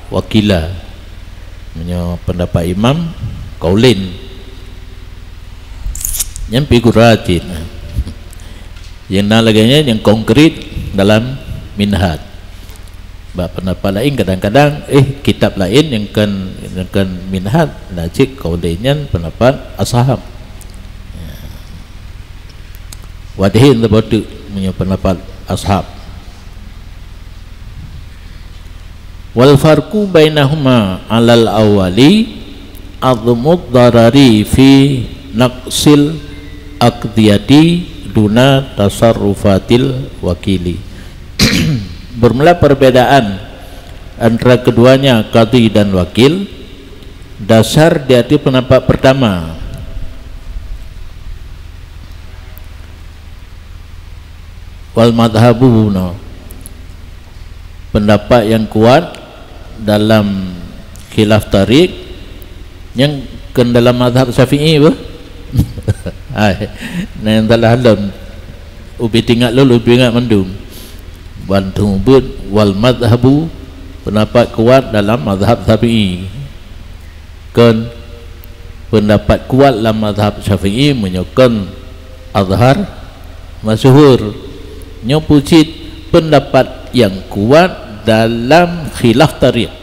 wa qila. Meunyoe peundapat imam, qaulin. Nyan figura cit. Nyang na lagée nyan nyang konkret dalam Minhaj. Bak peundapat laén kadang-kadang, eh, kitab laén nyang kon, nyang kon Minhaj, na cit qaulin nyan peundapat ashab. Wadéh saboh teuk meunyoe peundapat ashab. Wal farqu bainahuma alal awwali adhmud darari fi naqsil aqdiyati duna tasarrufatil wakili. Bermula perbedaan antara keduanya, qadhi dan wakil, dasar di atas pendapat pertama. Wal madhabu, no. Pendapat yang kuat dalam khilaf tarik, nyang kon dalam mazhab Syafi'i bah. Hai, nah, nyang salah lom. Ubé teuingat lôn, ubé ingat mandum. Ban teumeubeuet wal madhabu, pendapat kuat dalam mazhab Syafi'i. Kon pendapat kuat lam mazhab Syafi'i meunyoe kon azhar masyhur. Nyoe peucit pendapat nyang kuat dalam khilaf tarik.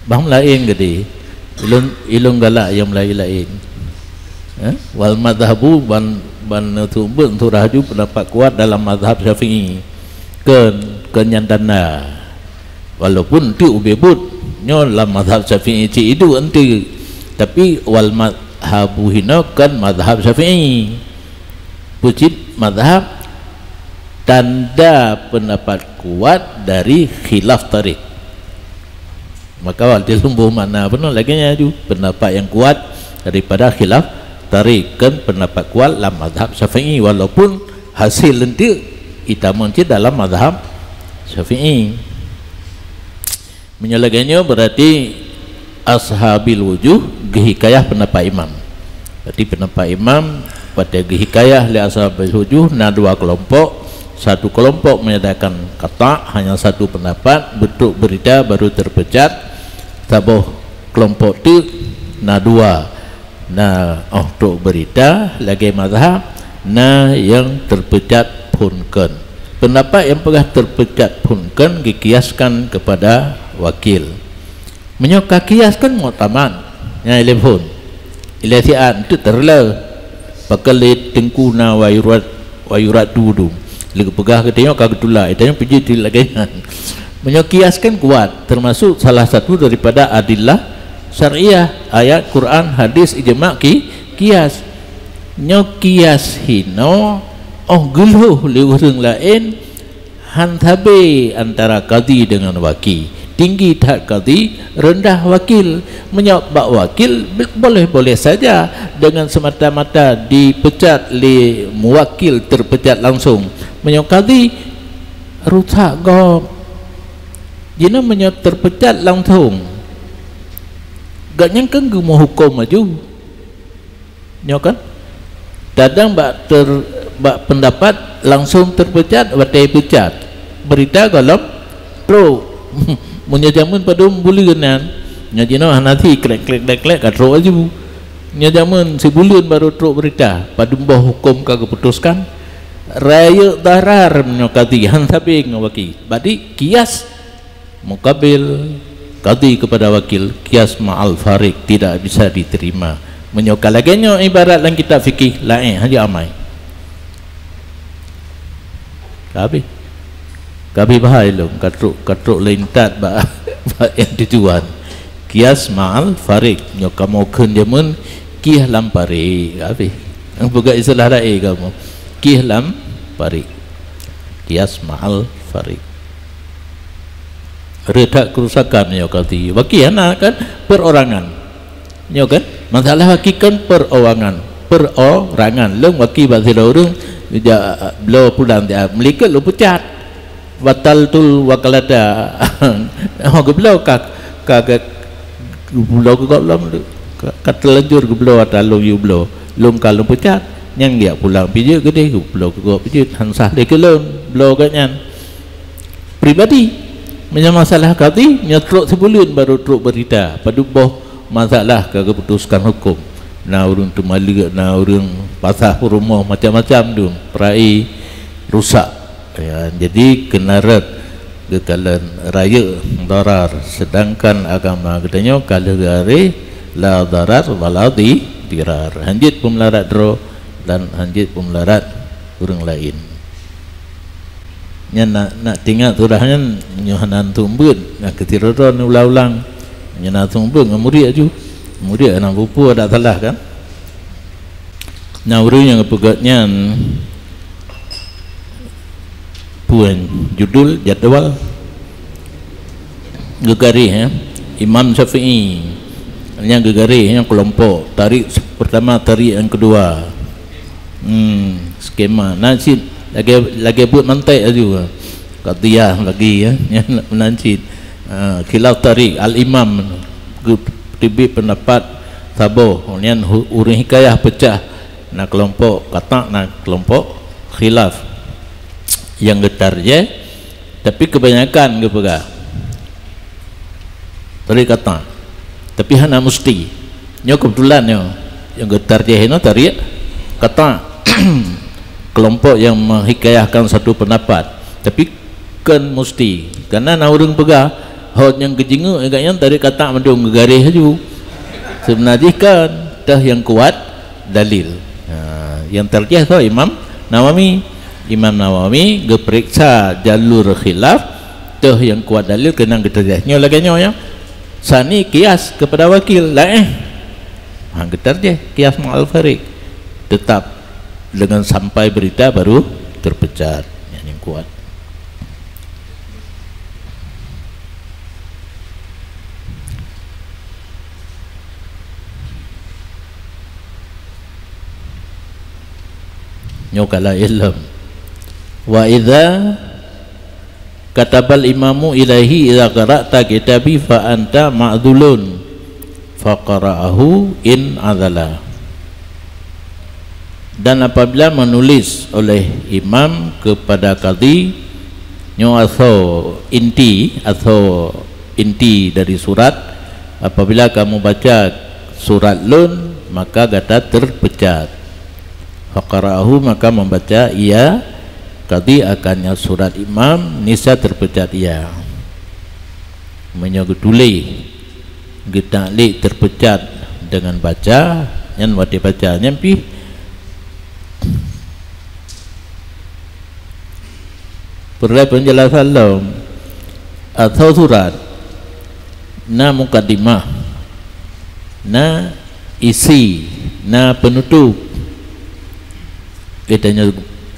Bang laén geude, ilôn, ilôn galak nyang laén-laén. Eh? Wal madhabu ban, ban neuteumeubeuet untuk rahaju pendapat kuat dalam mazhab Syafi'i. Kon, kon nyang tanda. Walaupun tu ubé buet nyoe lam mazhab Syafi'i cit iduek enteuk, tapi wal madhabu hinoe kon mazhab Syafi'i. Peucit mazhab tanda pendapat kuat dari khilaf tarik. Maka wal dilumbu makna pun lagi nyaju pendapat yang kuat daripada khilaf tarik, kon pendapat kuat lam mazhab Syafi'i, walaupun hasil lentik itamong cit dalam mazhab Syafi'i. Meunyoe lagée nyoe, berarti ashabil wujuh geuhikayah pendapat imam. Berarti pendapat imam watée geuhikayah lé ashabil wujuh na dua kelompok. Satu kelompok menyatakan katak, hanya satu pendapat, beutôk beurita baru terpecat. Saboh kelompok teuk na dua. Na óh trok beurita lagée mazhab, na nyang terpecat phon kon. Pendapat nyang peugah terpecat phon kon geukiaskan kepada wakil. Meunyoe ka kias kon muktamad, nyan ilée phon. Ilée siat teuk teureuloh. Pakon lé teungku na wayurat, wayurat dudu. Lé geupeugah geutanyoe ka geutulak, geutanyoe pijit lagée nyan. Meunyoe kias kan kuat, termasuk salah satu daripada adillah syariah, ayat Quran, hadis, ijma, ki, kias. Nyoe kias hinoe óh geulhoh lé ureuëng laén, han sabe antara kadhi dengan waki. Tinggi that kadhi, rendah wakil. Meunyoe bak wakil, boleh-boleh saja dengan semata-mata dipecat lé muwakil terpecat langsung. Meunyoe kadhi, rusak gob. Jinoe meunyoe terpecat langsung, gobnyan kan geumeuhuköm laju. Nyoe kan? Kadang bak ter-, bak pendapat langsung terpecat, watée pecat. Beurita gohlom trok. Meunyoe jameun padum buleuen nyan, nyoe jinoe hana thi klek-klek-klek ka trok laju. Nyoe jameun sibuleuen barô trok beurita, padum boh huköm ka geuputuskan. Rayeuk darar meunyoe kadhi han sabe ngon waki. Badi kias mukabil kadhi kepada wakil, kias ma'al farik tidak bisa diterima. Meunyoe ka lagée nyoe ibarat lam kitab fikih, laén haja amai. Ka habéh. Ka habéh bahai lom, ka trok, ka trok leuintat bak, bak nyang tujuan. Kias ma'al farik. Nyoe kamoe kheun jameun kieh lam parik. Ka habéh. Peugah istilah laén kamoe. Kieh lam parik. Kias ma'al farik. Reutak kerusakan nyoe kadhi. Waki hana kan perorangan. Nyoe kan? Masalah waki kan perorangan. Perorangan. Lôn waki bak sidroe ureuëng Jak bloe pulang, dia meulikot lôn peucat. Bataltul wakalata. Oh, geubloe ka, ka, ka, geubloe keu gob lom, ka, ka teulanjur geubloe ata lôn yue bloe. Lôn ka lôn peucat. Nyang jak pulang pijeuet keudeh, geubloe keu gob pijeuet. Han sah lé keu lôn bloe gobnyan pribadi. Meunyoe masalah kadhi, nyoe trok sibuleuen baru trok beurita. Padub boh masalah ka geuputuskan huköm. Na ureuëng teumaleuek, na ureuëng pasah peurumoh, macam-macam tu, peura'i rusak. Ya, jadi keunaret geukalon rayeuk darar, sedangkan agama geutanyoe ka lheueh geuharé la darar wala di-, dirar. Hanjeuet peumelarat droe dan hanjeuet peumelarat ureuëng laén. Nyan nak, nak tingat surah nyan, nyoe hana tumbeuet, nah, keutiroro neulang-ulang. Nyoe na tumbeuet ngon murit aju. Murit hana bupu ada salah kan? Nah, ureuëng nyang geupeugah nyan puan judul jadwal geugaréh, ya. Imam Syafi'i nyang geugaréh, nyang kelompok tarik pertama, tarik yang kedua. Hmm, skema. Nah, cit lagée, lagée buet mantek aju. Qadhiyah lagi, ya. Nyan cit. Ha, khilaf tarik al-imam geuteubiet pendapat saboh. Nyan hu-, ureuëng hikayah peucah. Na kelompok katak, na kelompok khilaf. Nyang geutarjih, tapi kebanyakan geupeugah tarik katak. Tapi hana musti. Nyoe keubeutulan nyoe. Nyang geutarjih nyoe tarik katak. Kelompok nyang menghikayahkan satu pendapat. Tapi kon musti. Karena na ureuëng peugah, hot nyang geujingeuk gobnyan tarik katak mandum geugaréh aju. Seubeuna jih kon, teuh nyang kuat dalil. Ha, nyang tarjih soe? Imam Nawawi. Imam Nawawi geupeuriksa jalur khilaf, teuh nyang kuat dalil keunan geutarjih. Nyoe lagée nyoe, ya. Sani kias kepada wakil, laén. Ha, geutarjih kias ma'al fariq. Tetap dengan sampai berita baru terpecat. Nyan nyang kuat. Nyoe kala ilham. Wa idza katabal imamu ilaihi, "Idza qara'ta kitabi fa anta ma'dzulun," faqara'ahu in adzala. Dan apabila menulis oleh imam kepada kadhi, nyoe asoe inti, asoe inti dari surat, apabila kamu baca surat lôn, maka gata terpecat. Faqara'ahu, maka membaca ia, kadhi akannya surat imam, niscaya terpecat ia. Meunyoe geutuléh, geutaklik terpecat dengan baca, nyan watée baca nyan pih. Peureulée peunjelasan lom, asoe surat na mukadimah, na isi, na penutup. Geutanyoe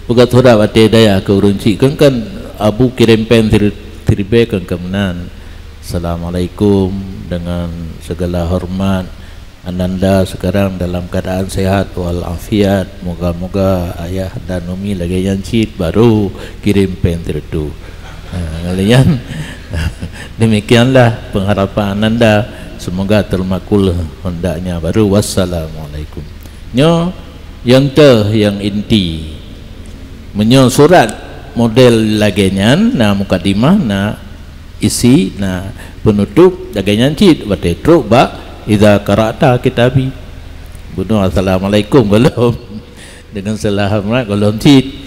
peugah surat watée dayah keu ureuëng chik, kan, kan abu kirém péng siri-, siribée, kan, kan meunan. Assalamualaikum, dengan segala hormat, Ananda sekarang dalam keadaan sehat walafiat. Moga-moga ayah dan umi lagée nyan cit baru kirém péng siratu. Ha, ngon lagée nyan, demikianlah pengharapan Ananda. Semoga termakbul hendaknya baru. Wassalamualaikum. Nyoe nyang teuh nyang inti. Meunyoe surat model lagée nyan, na mukadimah, na isi, na penutup, lagée nyan cit watée trok bak idza qara'ta kitabi. Bunoe assalamualaikum gohlom. Dengan salam hormat gohlom cit.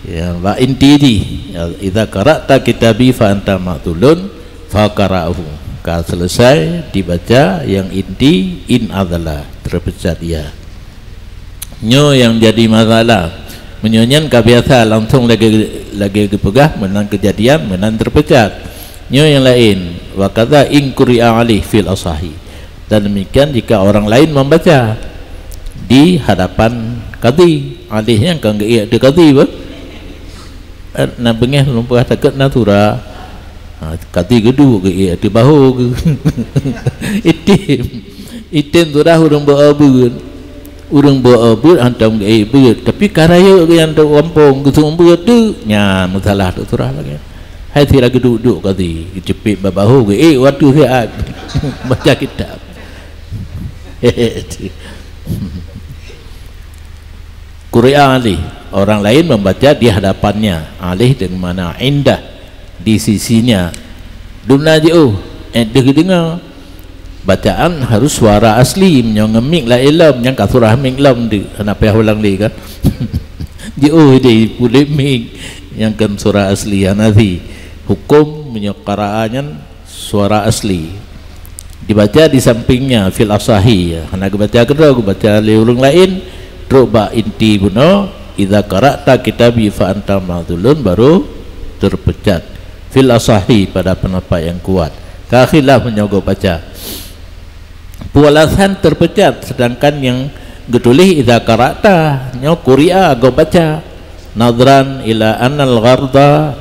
Ya, bak inti jih, ya, idza qara'ta kitabi fa anta maqtulun, faqara'ahu. Ka selesai dibaca nyang inti, in adzala, terpecat ia. Nyoe nyang jadi masalah. Meunyoe nyan ka biasa langsung lagée, lagée geupeugah, meunan keujadian, meunan terpecat. Nyoe nyang laén, wa kadza in quri'a alaih fil asahi. Dan demikian jika orang lain membaca di hadapan kadhi, alaih nyan kan geuék di kadhi, bah? Eh, na beungéh lôn peugah takot na tura. Ha, kadhi geuduek geuék di bahô geuh. Item. Item tura ureuëng beu-, beuet. Ureuëng beuet-beuet hantom geuék beuet, tapi ka rayeuk geuh nyang teugampông geuseumeubeuet teuk, nyan meusalah teuk surah lagée. Hai sira geuduek-duek kadhi, geuceupet bak bahô, geuék watée siat baca kitab. Quri'a alaih, orang lain membaca di hadapannya, alaih dengan makna indah, di sisinya. Dumna jiôh, ék deuh geudeungoe. Bacaan harus suara asli, meunyoe ngon mik laén lom, nyang ka surah mik lom deuh, hana payah ulang lé kan. Jiôh deh puléh mik nyang kon suara asli, hana sih. Hukum meunyoe qara'a nyan suara asli. Dibaca di sampingnya, fil asahi, hana geubaca keudroe, geubaca lé ureuëng laén, trok bak inti bunoe, "Idza qara'ta kitabi fa anta ma'dzulun," baru terpecat. Fil asahi, pada pendapat yang kuat. Ka khilaf meunyoe geubaca. Peue alasan terpecat, sedangkan nyang geutuléh "Idza qara'ta", nyoe quri'a, geubaca. Nadhran ila annal gharda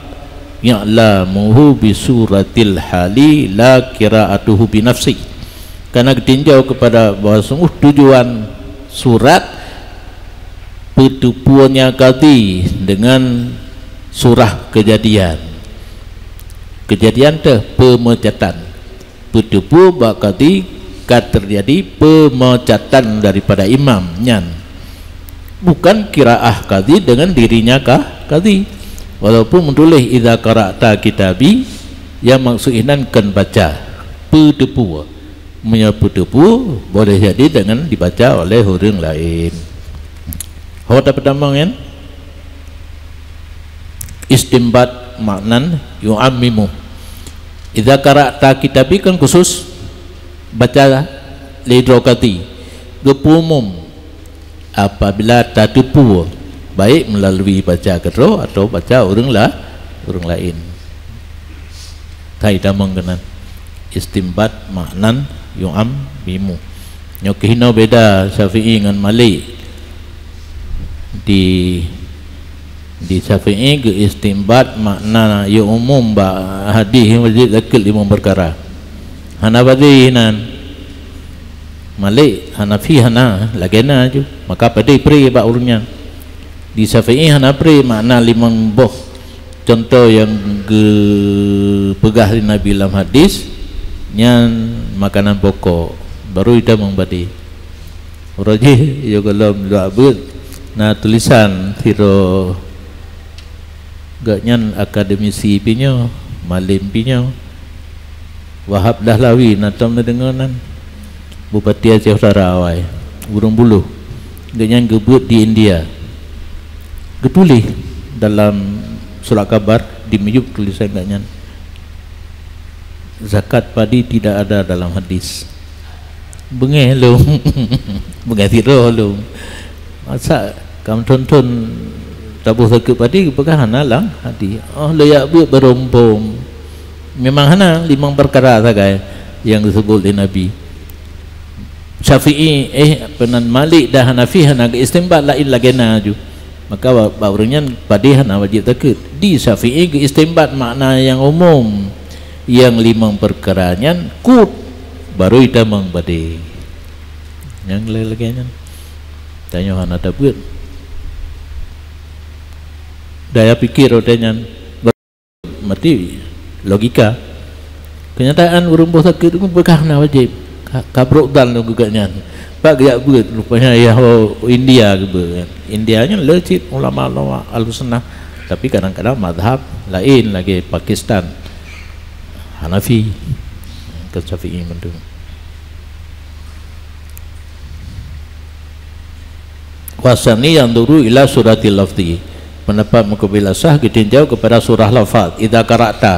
i'lamuhu bi suratil hali la qira'atuhu bi nafsi. Karena geutinjau kepada bahwa sungguh tujuan surat peuteupuonya kadhi dengan surah kejadian. Kejadian teuh pemecatan. Peuteupeue bak kadhi ka teujadi pemecatan daripada imam nyan. Bukan qiraah kadhi dengan dirinya kah kadhi. Walaupun meutuléh "Idza qara'ta kitabi", nyang maksud inan kon baca, peuteupeue. Meunyoe peuteupeue, boleh jadi dengan dibaca oleh ureuëng laén. Ho tapeutamong nyan? Istinbat maknan yu'ammimu. "Idza qara'ta kitabi" kan khusus baca lé droe kadhi, geupeuumum. Apabila tateupeue, baik melalui baca keudroe atau baca ureuëng la-, ureuëng laén. Hai tamong keunan. Istinbat maknan yu'ammimu. Nyoe keuh hinoe beda Syafi'i ngon Malik. Di, di Syafi'i geuistinbat makna yu'umum bak hadis wajéb zakeuet limong peukara. Hana padé nan. Malik, Hanafi hana, lagée na ju. Maka padé pré bak ureuëng nyan. Di Syafi'i hana pré makna limong boh. Contoh nyang geupeugah lé Nabi lam hadis, nyan makanan pokok, baru itamong padé. Uroe jih, yo gohlom dua beuet, na tulisan sidroe gobnyan akademisi pih nyoe, malém pih nyoe. Wahab Dahlawi, na tom neudeungoe nan? Bupati Aceh Utara awai, ureuëng Buloh. Gobnyan geubeuet di India. Geutuléh dalam surat kabar di miyueb tulisan gobnyan, "Zakat padi tidak ada dalam hadis." Beungéh lôn. Beungéh sidroe lôn. Masa kam thon-thon taboh zakeuet padi geupeugah hana lam hadis. Oh, lé jak beuet barô muphom. Memang hana limong peukara sagai nyang geuseubut lé Nabi. Syafi'i, eh, peunan Malik dan Hanafi hana geuistinbat laén lagée na ju. Maka ba-, bak ureuëng nyan padé hana wajéb zakeuet. Di Syafi'i geuistinbat makna nyang umum, nyang limong peukara nyan kut, baru itamong padé. Nyang lagée-lagée nyan tanyoe hana tabeuet. Daya pikir watée nyan mati logika. Kenyataan ureuëng boh sakét tu peugah na wajéb. Ka, ka brok dan lôn geugat nyan. Pak geujak beuet, rupanya ya ho India geubeuet. India nyan le cit ulama-ulama Ahlussunnah, tapi kadang-kadang mazhab laén lagée Pakistan, Hanafi, ke Syafi'i mandum. Wasani yanzuru ila suratil lafzi. Pendapat meukeubila sah geutinjau kepada surah lafaz. Idza qara'ta.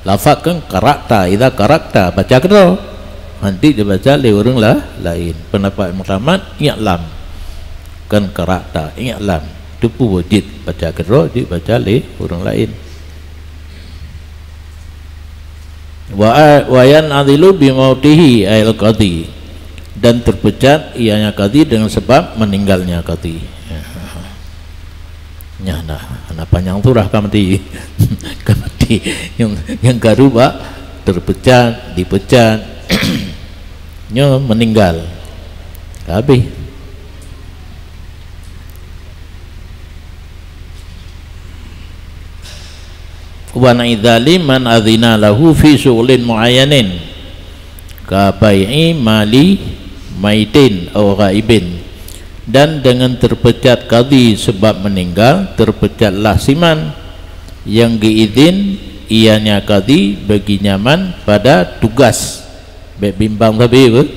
Lafaz kan qara'ta, idza qara'ta, baca keudroe. Hanti dibaca lé ureuëng la-, laén. Pendapat muktamad, i'lam. Kan qara'ta, i'lam. Teupeu jeuet baca keudroe, jeuet baca lé ureuëng laén. Wa, wa yan'azilu bi mautihi, ayil qadhi, dan terpecat ianya qadhi dengan sebab meninggalnya qadhi. Nyan na, na panyang surah ka mati. Ka mati. Nyang, nyang karu bak terpecat, dipecat. Nyoe meninggal. Ka habéh. Wa na'i dzalim man adzina lahu fi syughlin muayyanin, ka bai'i mali maitin au ghaibin. Dan dengan terpecat kadhi sebab meninggal, terpecatlah siman yang diizin ianya kadhi bagi nyaman pada tugas. Bèk bimbang sabe beuh.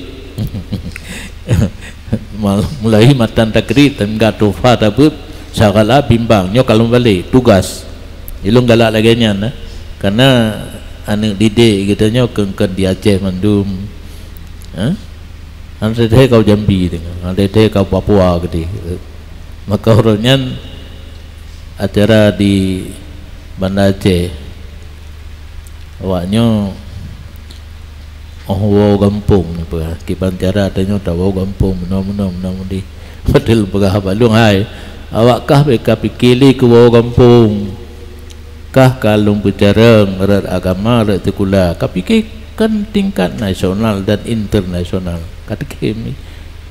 Mal-, mulai matan takrib, tangga tufa tabeuet, sagala bimbang. Nyoe kalon balek, tugas. Ilôn galak lagèe nyan, eh. Karena aneuk didik geutanyoe kon, kon di Aceh mandum. Eh? Hana teuthèe kau Jambi, hana teuthèe kau Papua geude. Maka uroe nyan acara di Banda Aceh. Awaknyoe, oh, woe gampông nyoe peugah. Kiban cara tanyoe tawoe gampông, meunoe-meunoe, meunoe-meunoe. Padahai peugah bak lôn, hai, awak kah bèk ka pike lé keu woe gampông. Kah ka lôn peucarông rot agama, rot sikula. Ka pike kan tingkat nasional dan internasional. Ka teukem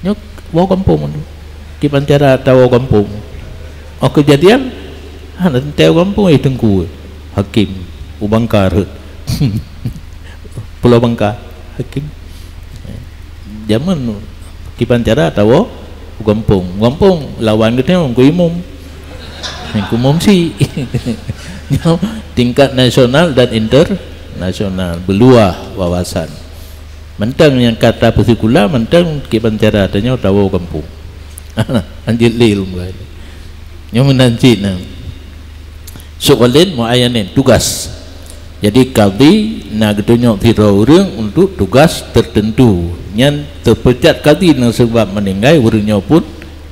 nyoe woe gampông nyoe. Kiban cara tawoe gampông. Oh, keujadian, hana teuntèe gampông, eh, teungku, hakim, u Bangka rhot. Pulo Bangka, hakim. Jameun kiban cara tawoe u gampông. Gampông lawan geutanyoe keu imum. Keu imum si. Nyoe tingkat nasional dan internasional, beuluah wawasan. Mantong nyang ka tapeusikula, mantong kiban cara tanyoe tawoe gampông. Anjeuet lé lôn bukai. Nyoe meunan cit na. Syughlin muayyanin, tugas. Jadi, kadhi na geutunyok sidroe ureueng untuk tugas tertentu. Nyan teupecat kadhi na, sabab meuninggai ureueng nyoe pun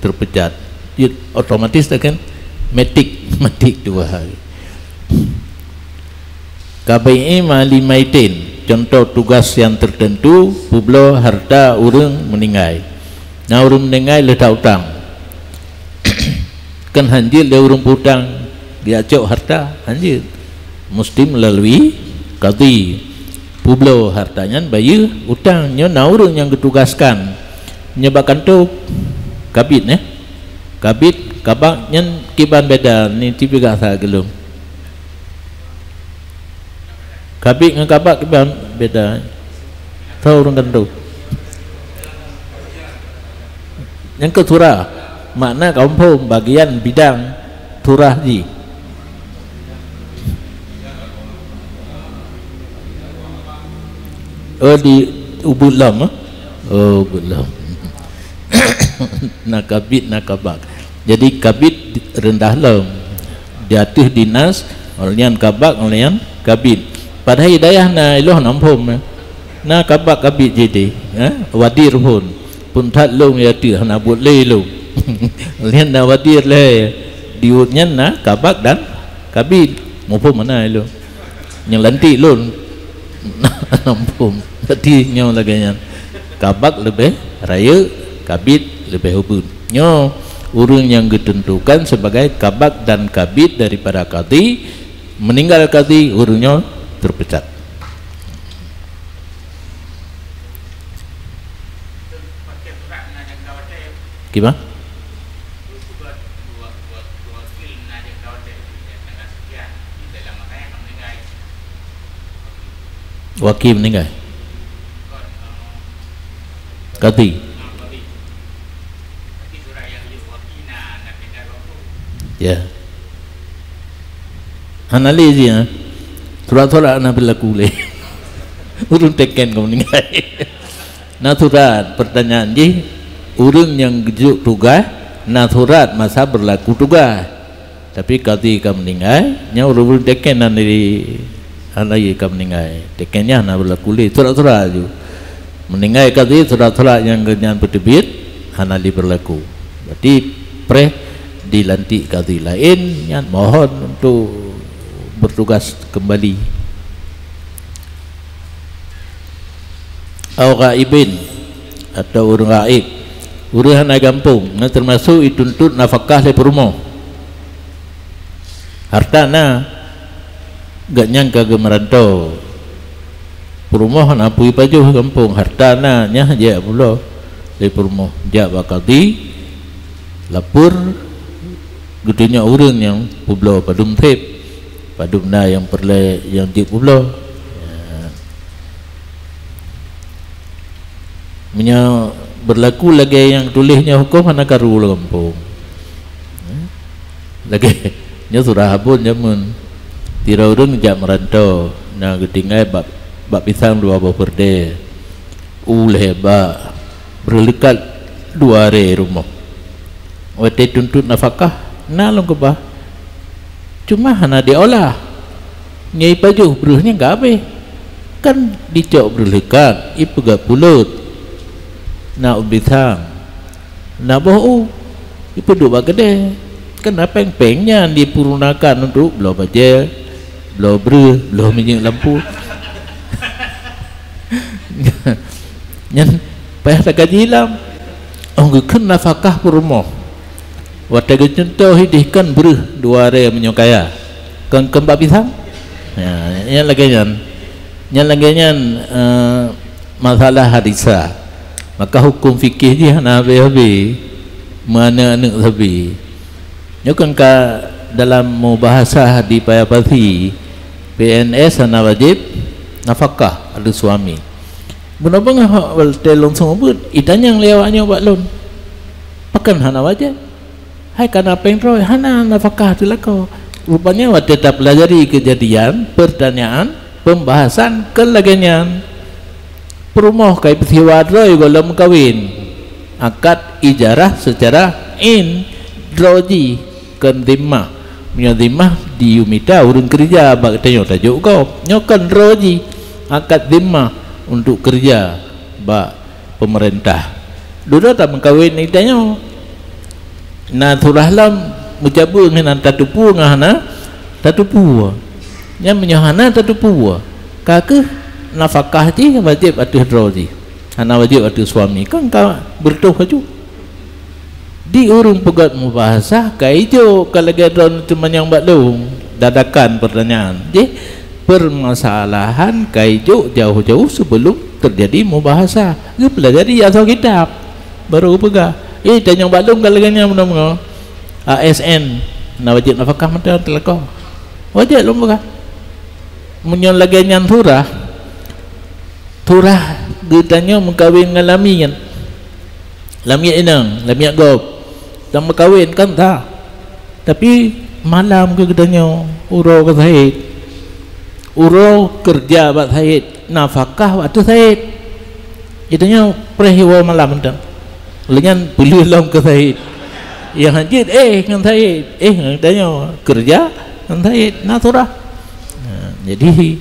teupecat. Jeuet otomatis kan? Matik, matik dua hari. Ka bai'i mali maitin, contoh tugas nyang tertentu, peubloe harta ureueng meuninggai. Na ureueng meuninggai leueh that utang. Kan hanjeuet lé ureueng piutang jicok harta, hanjeuet. Musti meulalui kadhi. Peubloe harta nyan bayeue utang. Nyoe na ureueng nyang geutugaskan. Nyoe bak kantô kabid, eh. Kabid, kabag nyan kiban beda, ni tipeugah sa geulom. Kabid ngon kabag kiban beda. Tho ureueng kantô. Nyang keu surah, makna kamoe phom bagian bidang surah jih. Oh, di ubit lom, eh? Oh, ubit lom. Na kabid, na kabag. Jadi, kabid rendah lom. Di ateueh dinas, nyan kabag, nyan kabid. Padahai di dayah na ilôn na phom, eh. Na kabag kabid jadi, eh? Wadir phon. Phon that lôn di ateueh, hana buet lé lôn. Nyan na wadir lé. Di uet nyan na kabag dan kabid. Muphom hana ilôn. Nyang lantik lôn. Ampôn. Jadi nyoe lagèe nyan. Kabag leubeh rayeuk, kabid leubeh ubeut. Nyoe ureueng nyang geuteuntukan sebagai kabag dan kabid daripada kadhi, meuninggai kadhi, ureueng nyoe teupecat. Kiban? Wakil meuninggai. Kadhi. Ya. Hana lé jih, ha? Surat-surat hana beulaku lé. Ureueng teken ka meuninggai. Na surat, pertanyaan jih, ureueng nyang geujok tugaih, na surat masa beulaku tugaih. Tapi kadhi ka meuninggai, nyan ureueng teken hana lé, hana lé ka meuninggai. Teken nyan hana beulaku lé, surat-surat aju. Meuninggai kadhi, surat-surat nyang geuhnyan peuteubiet, hana lé beulaku. Berarti preh dilantik kadhi laén, nyan mohon untuk bertugas kembali. Au ghaibin, atau ureueng ghaib. Ureueng hana gampông, nyan teumasok jituntut nafakah lé peurumoh. Harta na, gobnyan ka geumeuranto. Peurumoh hana peue jipajoh gampông, harta na, nyan jak peubloe lé peurumoh. Jak bak kadhi, lapor, geutunyok ureueng nyang peubloe padum sép. Padub na nyang peureulée nyang jeuet peubloe. Ya. Meunyoe beurlaku lagée nyang tuléh nyoe hukôm hana karu lam gampông. Ya. Lagée nyoe surah abon jameun. Sidroe ureuëng jak meuranto, na geutinggai bak, bak pisang dua boh peureudée. U lhée bak, breuh leukat dua rée rumoh. Watée tuntot nafakah, na lôn keubah. Cuma hana diolah. Nyoe ipajoh breuh nyan ka habéh. Kan dicok breuh leukat, ipeugét pulot. Na u pisang. Na boh u, ipeuduek bak keudée. Kan na péng-péng nyan dipeurunakan untuk bloe bajée, bloe breuh, bloe minyeuk lampu. Nyan payah takaji lam. Oh, geukheun nafakah peurumoh. Watée geucuntoh ideh kan breuh dua rée meunyoe kaya. Kon, kon bak pisang? Ya, nyan lagée nyan. Nyan lagée nyan, eh, masalah hadisah. Maka hukum fikih jih hana habéh-habéh. Meuaneuk-aneuk sabe. Nyoe kan ka dalam mubahasah di Paya Pasi, P N S hana wajéb nafakah ateueh suami. Beungoh-beungoh watée lôn seumeubeuet, itanyong lé awak nyoe bak lôn, "Pakon hana wajéb? Hai kana péng droe, hana nafakah teuh lakoe." Rupanya watée tapeulajari keujadian, peurtanyaan, peumbahasan keu lagée nyan. Peurumoh ka ipeusiwa droe gohlom meukawen. Akad ijarah seucara in, droe jih kon zimmah. Meunyoe zimmah jiyue mita ureuëng keureuja bak geutanyoe tajok gob. Nyoe kon droe jih akad zimmah untuk keureuja bak peumeurintah. Dudoe tameukawen ngon geutanyoe. Na surah lom meucabeueng hana tateupeue ngon hana tateupeue. Nyan meunyoe hana tateupeue, ka kheueh nafakah jih wajéb ateueh droe jih. Hana wajéb ateueh suami, kan ka beureutoh laju. Di ureuëng peugét mubahasah ka ijok ka lagée droeneuh teumanyong bak lôn, dadakan peurtanyaan. Jih, peurmasalahan ka ijok jauh-jauh seubeulom teujadi mubahasah. Geupeulajari asoe kitab, baru geupeugah. Eh, tanyong bak lôn ka lagée nyan beungoh-beungoh. A S N, na wajéb nafakah mantong teuh lakoe. Wajéb lôn peugah. Meunyoe lagée nyan surah, surah geutanyoe meukawen ngon lamiet. Lamiet inong, lamiet gob. Tameukawen kan sah. Tapi malam keu geutanyoe, uroe keu Said. Uroe keureuja bak Said, nafakah bak ateueh Said. Geutanyoe preh iwoe malam mantong. Lheueh nyan peuleueh lom keu Said. Nyang hanjeuet éh ngon Said, éh ngon geutanyoe, keureuja ngon Said, na surah. Nah, jadi,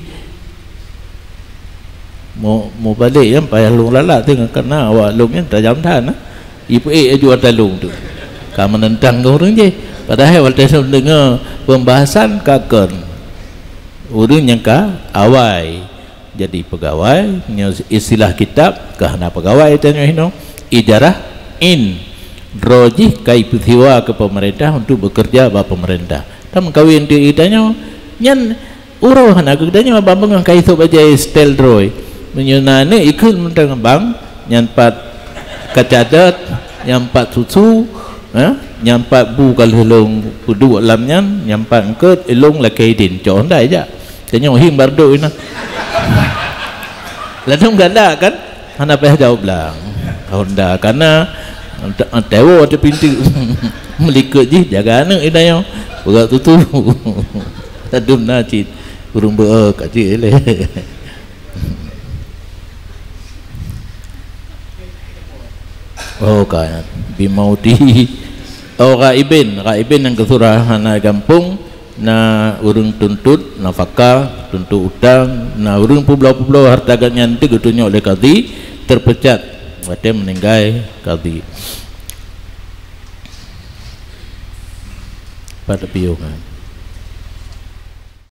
Mu-, mubalek nyan payah lôn lalak teungoh, karena awak lôn nyan tajam that, nah. Ipeuék aju ata lôn tu. Ka meunentang ngon ureuëng jih. Padahai watée lôn deungoe peumbahasan ka kon. Ureuëng nyang ka awai jadi peugawai, nyoe istilah kitab, ka hana peugawai tanyoe hinoe, ijarah in. Droe jih ka ipeusiwa keu peumeurintah untuk beukeureuja bak peumeurintah. Tameukawen teuk geutanyoe, nyan Uroe hana geutanyoe abang beungoh ka isôk bajée seutée droe. Meunyoe na aneuk ikheun mantong abang, nyan pat kaca dot, nyan pat susu, ha? Nyan pat bu ka lheueh lôn peuduek lam nyan, nyan pat eungkôt ilôn lakée idin. Cok Honda ijak. Tanyoe hieng bak reudôk inan. Ladôm galak kan? Hana payah jaweueb lang. Honda kana, tewo ateueh pintoe. Meulikot jih jaga aneuk itanyoe. Peugah tutu. Ladôm na cit. Ureuëng beu ka cit lé. Oh, ka bimauti. Oh, ghaibin. Ghaibin nyang keu surah hana gampông. Na ureuëng tuntot nafaka, tuntot utang, na ureuëng peubloe-peubloe hareuta geuhnyan teuk geutunyok lé kadhi, teupeucat watée meuninggai kadhi. Pat piôh nyan.